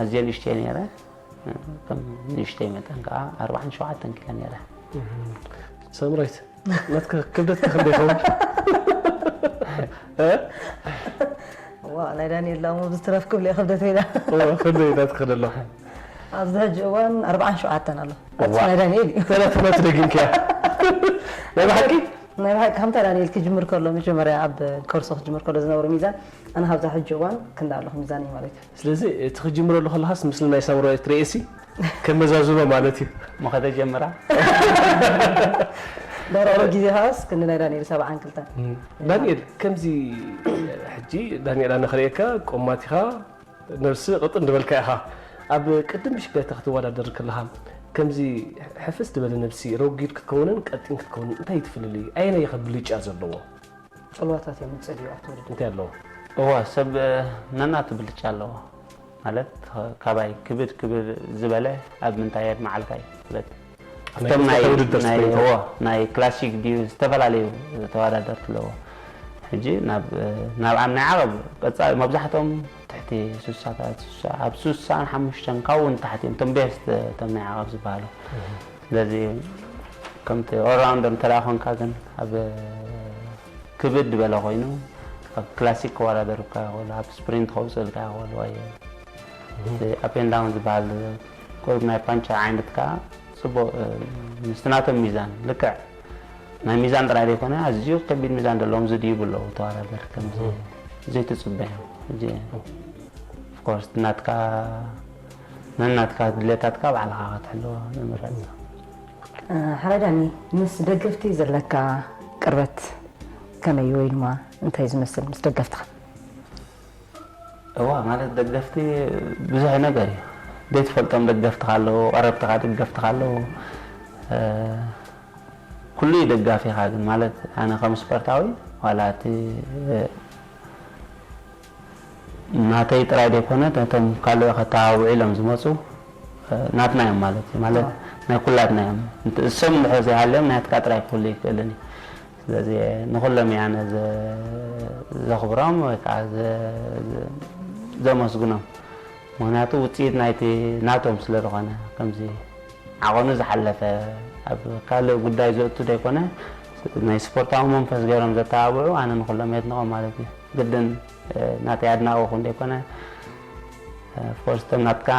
ኣዝየ ንእሽተይ ነይረ። እ፣ ከም ንእሽተይ መጠን ከዓ ኣርባዓን ሸውዓተን ኪሎ ነይረ። ሳምራይት፣ ናትካ ክብደትካ ክንደይ ይኸውን? እ? ዋ ናይ ዳንኤል ዳሞ ብዝትረፍ ክብል እየ ክብደት ኢላ። እዋ፣ ክንደይ ናትካ ደሎ? ኣብዚ ሕጂ እዋን ኣርባዓን ሸውዓተን ኣሎ። እዋ። ናይ ዳንኤል እዩ። ሰላትናት ደጊምክያ። ናይ ብሓቂ? ናይ ብሓቂ ከምታ ዳንኤል ክጅምር ከሎ መጀመርያ ኣብ ኮርሶ ክጅምር ከሎ ዝነበረ ሚዛን ኣነ ካብዛ ሕጂ እዋን ክንዳ ኣለኹ ሚዛን እዩ ማለት እዩ። ስለዚ እቲ ክጅምረሉ ከለኻስ ምስሊ ናይ ሳምራዊት ርእሲ ከመዛዝኖ ማለት እዩ። እሞ ከተጀምራ ደረሮ ግዜ ኻስ ክንዲ ናይ ዳንኤል ሰብዓን ክልተን። ዳንኤል፣ ከምዚ ሕጂ ዳንኤል ኣነ ክርእየካ ቆማት ኢኻ፣ ነብሲ ቅጥን ዝበልካ ኢኻ። ኣብ ቅድም ብሽክለታ ክትወዳደር ከለኻ ከምዚ ሕፍስ ዝበለ ነብሲ ረጒድ ክትከውንን ቀጢን ክትከውንን እንታይ እዩ እቲ ፍልልይ? ኣየናይ ኢኻ ብልጫ ዘለዎ? ጽልዋታት እዮም ዝጽልዩ ኣብቲ ውድድር። እንታይ ኣለዎ? እዋ ሰብ እ፣ ነናቱ ብልጫ ኣለዎ። ማለት ካባይ ክብድ ክብድ ዝበለ ኣብ ምንታይ የድመዓልካ እዩ። ማለት ናይ እቶም ናይ ውድድር ናይ ስፖርት። እዎ፣ ናይ ክላሲክ ድዩ ዝተፈላለዩ ተወዳደርቲ ኣለዎ። ሕጂ ናብ እ፣ ናብ ኣብ ናይ ዓቐብ ቀጻሊ መብዛሕትኦም ትሕቲ ሱሳታት ሱሳ ኣብ ሱሳን ሓሙሽተን ካብኡ ንታሕቲ እዮም እቶም ቤስት እቶም ናይ ዓቐብ ዝበሃሉ። ስለዚ ከምቲ ኦልራውንደር እንተ ደኣ ኮንካ ግን ኣብ ክብድ ዝበለ ኮይኑ ኣብ ክላሲክ ክወዳደሩካ ይኽእሉ፣ ኣብ ስፕሪንት ከውፅእልካ ይኽእሉ፣ ወይ እቲ ኣፕ ኤንድ ዳውን ዝበሃል ቁሩብ ናይ ፓንቸር ዓይነት ከዓ ፅቡቕ እ፣ ምስቲ ናቶም ሚዛን ልክዕ ናይ ሚዛን ጥራይ ዘይኮነ ኣዝዩ ከቢድ ሚዛን ዘለዎም ዝድይቡ ኣለዉ ተወዳደርቲ ከምዚ ዘይትፅበዮም። ሕጂ ኦፍኮርስ ናትካ ነናትካ ድሌታትካ ባዕልኻ ክትሕልዎ ንምረፅ። ሓራይ ዳኒ ምስ ደገፍቲ ዘለካ ቅርበት ከመይ ወይ ድማ እንታይ ዝመስል ምስ ደገፍትኻ? እዋ ማለት ደገፍቲ ብዙሕ ነገር እዩ ዘይትፈልጦም ደገፍትኻ ኣለዉ፣ ቀረብትኻ ደገፍትኻ ኣለዉ። እ፣ ኩሉ እዩ ደጋፊኻ ግን ማለት ኣነ ከም ስፖርታዊ ዋላ እቲ እ፣ ናተይ ጥራይ ዘይኮነ ነቶም ካልእ ከተባብዑ ኢሎም ዝመፁ እ፣ ናትና እዮም ማለት እዩ። ማለት ናይ ኩላትና እዮም። እንተ እሶም እንድሕር ዘይሃልዮም ናትካ ጥራይ ክህሉ ይክእልን እዩ። ስለዚ ንኹሎም እየ ኣነ ዘ- ዘኽብሮም ወይ ከዓ ዘ- ዘ- ዘመስግኖም። ምክንያቱ ውፅኢት ናይቲ ናቶም ስለ ዝኾነ ከምዚ ዓቐኑ ዝሓለፈ ኣብ ካልእ ጉዳይ ዘእቱ ዘይኮነ ናይ ስፖርታዊ መንፈስ ገይሮም ዘተባብዑ ኣነ ንኹሎም የድንቖም ማለት እዩ። ግድን ናተይ ኣድናቒ ክኹን ዘይኮነ ኦፍኮርስ እቶም ናትካ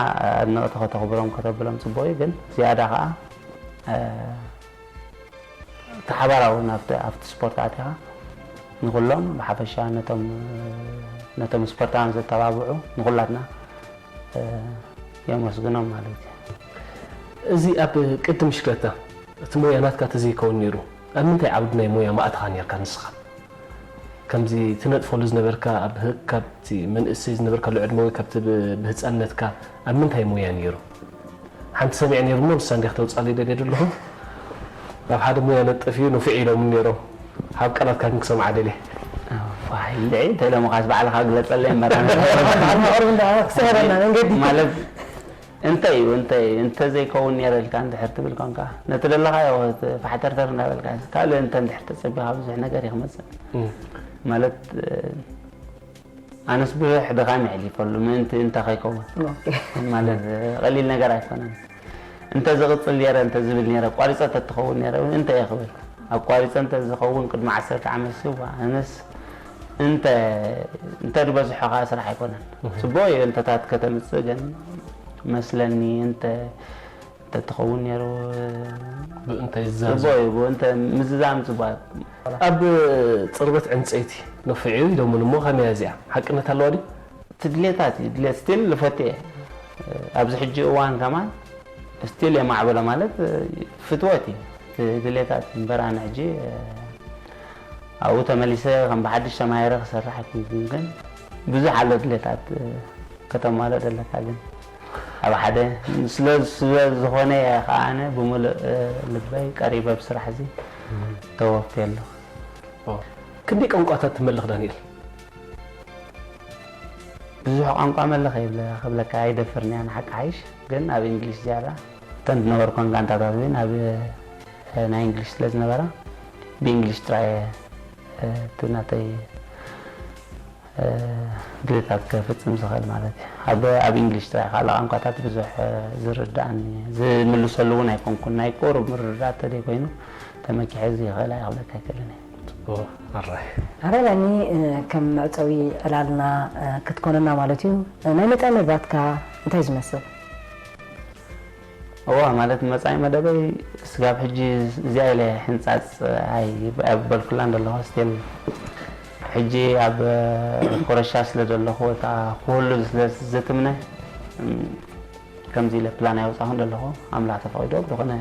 ኣድነቕቲ ከተኽብሮም ከተብሎም ፅቡቕ እዩ፣ ግን ዝያዳ ከዓ እቲ ሓባራዊ ናብቲ ኣብቲ ስፖርት ኣቲኻ ንኹሎም ብሓፈሻ ነቶም ነቶም ስፖርታውያን ዘተባብዑ ንኹላትና የመስግኖም ማለት እዩ። እዚ ኣብ ቅድም ሽክለታ እቲ ሞያ ናትካ ተዘይከውን ነይሩ ኣብ ምንታይ ዓውዲ ናይ ሞያ ማእትኻ ነርካ ንስኻ? ከምዚ ትነጥፈሉ ዝነበርካ ኣብ ህ- ካብቲ መንእሰይ ዝነበርካሉ ዕድመ ወይ ካብቲ ብ- ብህፃንነትካ ኣብ ምንታይ ሞያ ነይሩ? ሓንቲ ሰሚዐ ነይሩ እሞ ንሳ እንዲያ ክተውፅኣለይ ደልየ ዘለኹ። ኣብ ሓደ ሞያ ነጥፍ እዩ ንፉዕ ኢሎም ነይሮም። ሃብ ቃላትካ ግን ክሰምዓ ደልየ። ፋይልዒ ተለምኻስ ባዕልኻ ግለፀለይ እምበር መቕርብ እንዳ ክስዕረና መንገዲ ማለት እንታይ እዩ እንታይ እንተ ዘይከውን ነይረ ኢልካ እንድሕር ትብል ኮንካ ነቲ ደለኻዮ ፋሕተርተር እንዳበልካ ካልእ እንተ እንድሕር ተፀቢኻ ብዙሕ ነገር እዩ ክመፅእ ማለት ኣነስ ብዙሕ ድኻም የሕሊፈሉ ምእንቲ እንተ ከይከውን ማለት ቀሊል ነገር ኣይኮነን። እንተ ዝቕፅል ነይረ እንተ ዝብል ነይረ ኣቋሪፀ ተትኸውን ነይረ እውን እንተ እየ ክብል ኣቋሪፀ እንተ ዝኸውን ቅድሚ ዓሰርተ ዓመት ሲ ኣነስ እንተ እንተ ዝበዝሖ ከዓ ስራሕ ኣይኮነን። ፅቡቅ እዩ እንተታት ከተምፅእ ግን መስለኒ እንተ እንተትኸውን ነይሩ ብእንታይ ዝዛዝ ፅቡቅ እዩ። ብእንተ ምዝዛም ፅቡቅ ኣብ ፅርበት ዕንፀይቲ ነፍዑ ኢሎምን እሞ ከመያ እዚኣ ሓቅነት ኣለዋ ድዩ? ትድሌታት እዩ ድሌት ስቲል ልፈት እየ ኣብዚ ሕጂ እዋን ከማን ስቲል የማዕበሎ ማለት ፍትወት እዩ ድሌታት እምበር ኣነ ሕጂ ኣብኡ ተመሊሰ ከም ብሓድሽ ተማሂረ ክሰርሕ ኣይኮንኩን ግን ብዙሕ ኣሎ ድሌታት ከተማልኦ ዘለካ ግን ኣብ ሓደ ስለ ስለ ዝኾነ እየ ከዓ ኣነ ብምሉእ ልበይ ቀሪበ ብስራሕ እዚ ተወፍየ ኣለኹ። ክንደይ ቋንቋታት ትመልኽ ዳንኤል? ብዙሕ ቋንቋ መለኸ ይብለ ክብለካ ኣይደፍርን እያ ንሓቂ ሓይሽ ግን ኣብ እንግሊሽ ዝያዳ እተን ዝነበርኮን ጋንታታት እውን ኣብ ናይ እንግሊሽ ስለ ዝነበራ ብእንግሊሽ ጥራይ እቲ ናተይ ድሌታት ክፍፅም ዝኽእል ማለት እዩ። ኣብ ኣብ እንግሊሽ ጥራይ ካልእ ቋንቋታት ብዙሕ ዝርዳእኒ ዝምልሰሉ እውን ኣይኮንኩን ናይ ቁሩብ ምርዳእ ተደይ ኮይኑ ተመኪሐ እዚ ይኽእል ኣይኽብለካ ኣይክእልን እየ። ኣራይ ኣረ ዳኒ ከም መዕፀዊ ዕላልና ክትኮነና ማለት እዩ። ናይ መፃኢ መደባትካ እንታይ ዝመስል? እዋ ማለት መፃኢ መደበይ ስጋብ ሕጂ እዚኣ ኢለ ሕንፃፅ ኣይበልኩላን ዘለኹ ስቲል ሕጂ ኣብ ኮረሻ ስለ ዘለኹ ወይ ከዓ ክህሉ ስለ ዘትምነ ከምዚ ኢለ ፕላን ኣይወፃኹን ዘለኹ ኣምላኽ ተፈቒዶ ብዝኾነ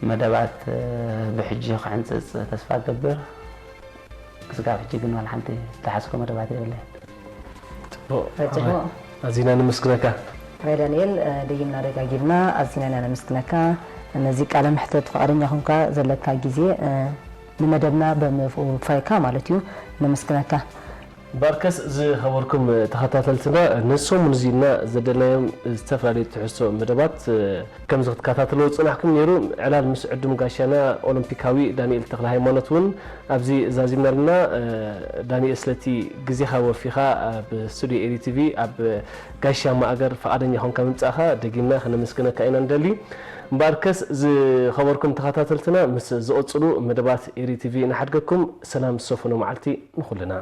መደባት ብሕጂ ክሕንፅፅ ተስፋ ገብር ስጋብ ሕጂ ግን ዋላ ሓንቲ ዝሓዝኮ መደባት የብለይ። ጽቡቕ። ኣዚና ንምስግነካ። ራይ ዳንኤል ደጊምና ደጋጊምና ኣዚና ኢና ነመስግነካ ነዚ ቃለ መሕተት ፍቓደኛ ኮንካ ዘለካ ግዜ ንመደብና ብምውፋይካ ማለት እዩ ነመስግነካ። ባርከስ ዝኸበርኩም ተኸታተልትና ንሰሙን እዚና ዘደልናዮም ዝተፈላለዩ ትሕዝቶ መደባት ከም ክትከታተልዎ ዝፅናሕኩም ነይሩ። ዕላል ምስ ዕዱም ጋሻና ኦሎምፒካዊ ዳንኤል ተክለ ሃይማኖት እውን ኣብዚ ዛዚምና ኣለና። ዳንኤል ስለቲ ግዜኻ ወፊኻ ኣብ ስቱድዮ ኤሪ ቲቪ ኣብ ጋሻ ማእገር ፈቓደኛ ኾንካ ምምፃእኻ ደጊምና ከነመስግነካ ኢና ንደሊ። እምበኣርከስ ዝኸበርኩም ተኸታተልትና ምስ ዝቕፅሉ መደባት ኤሪ ቲቪ ንሓድገኩም። ሰላም ዝሰፈኖ መዓልቲ ንኹልና።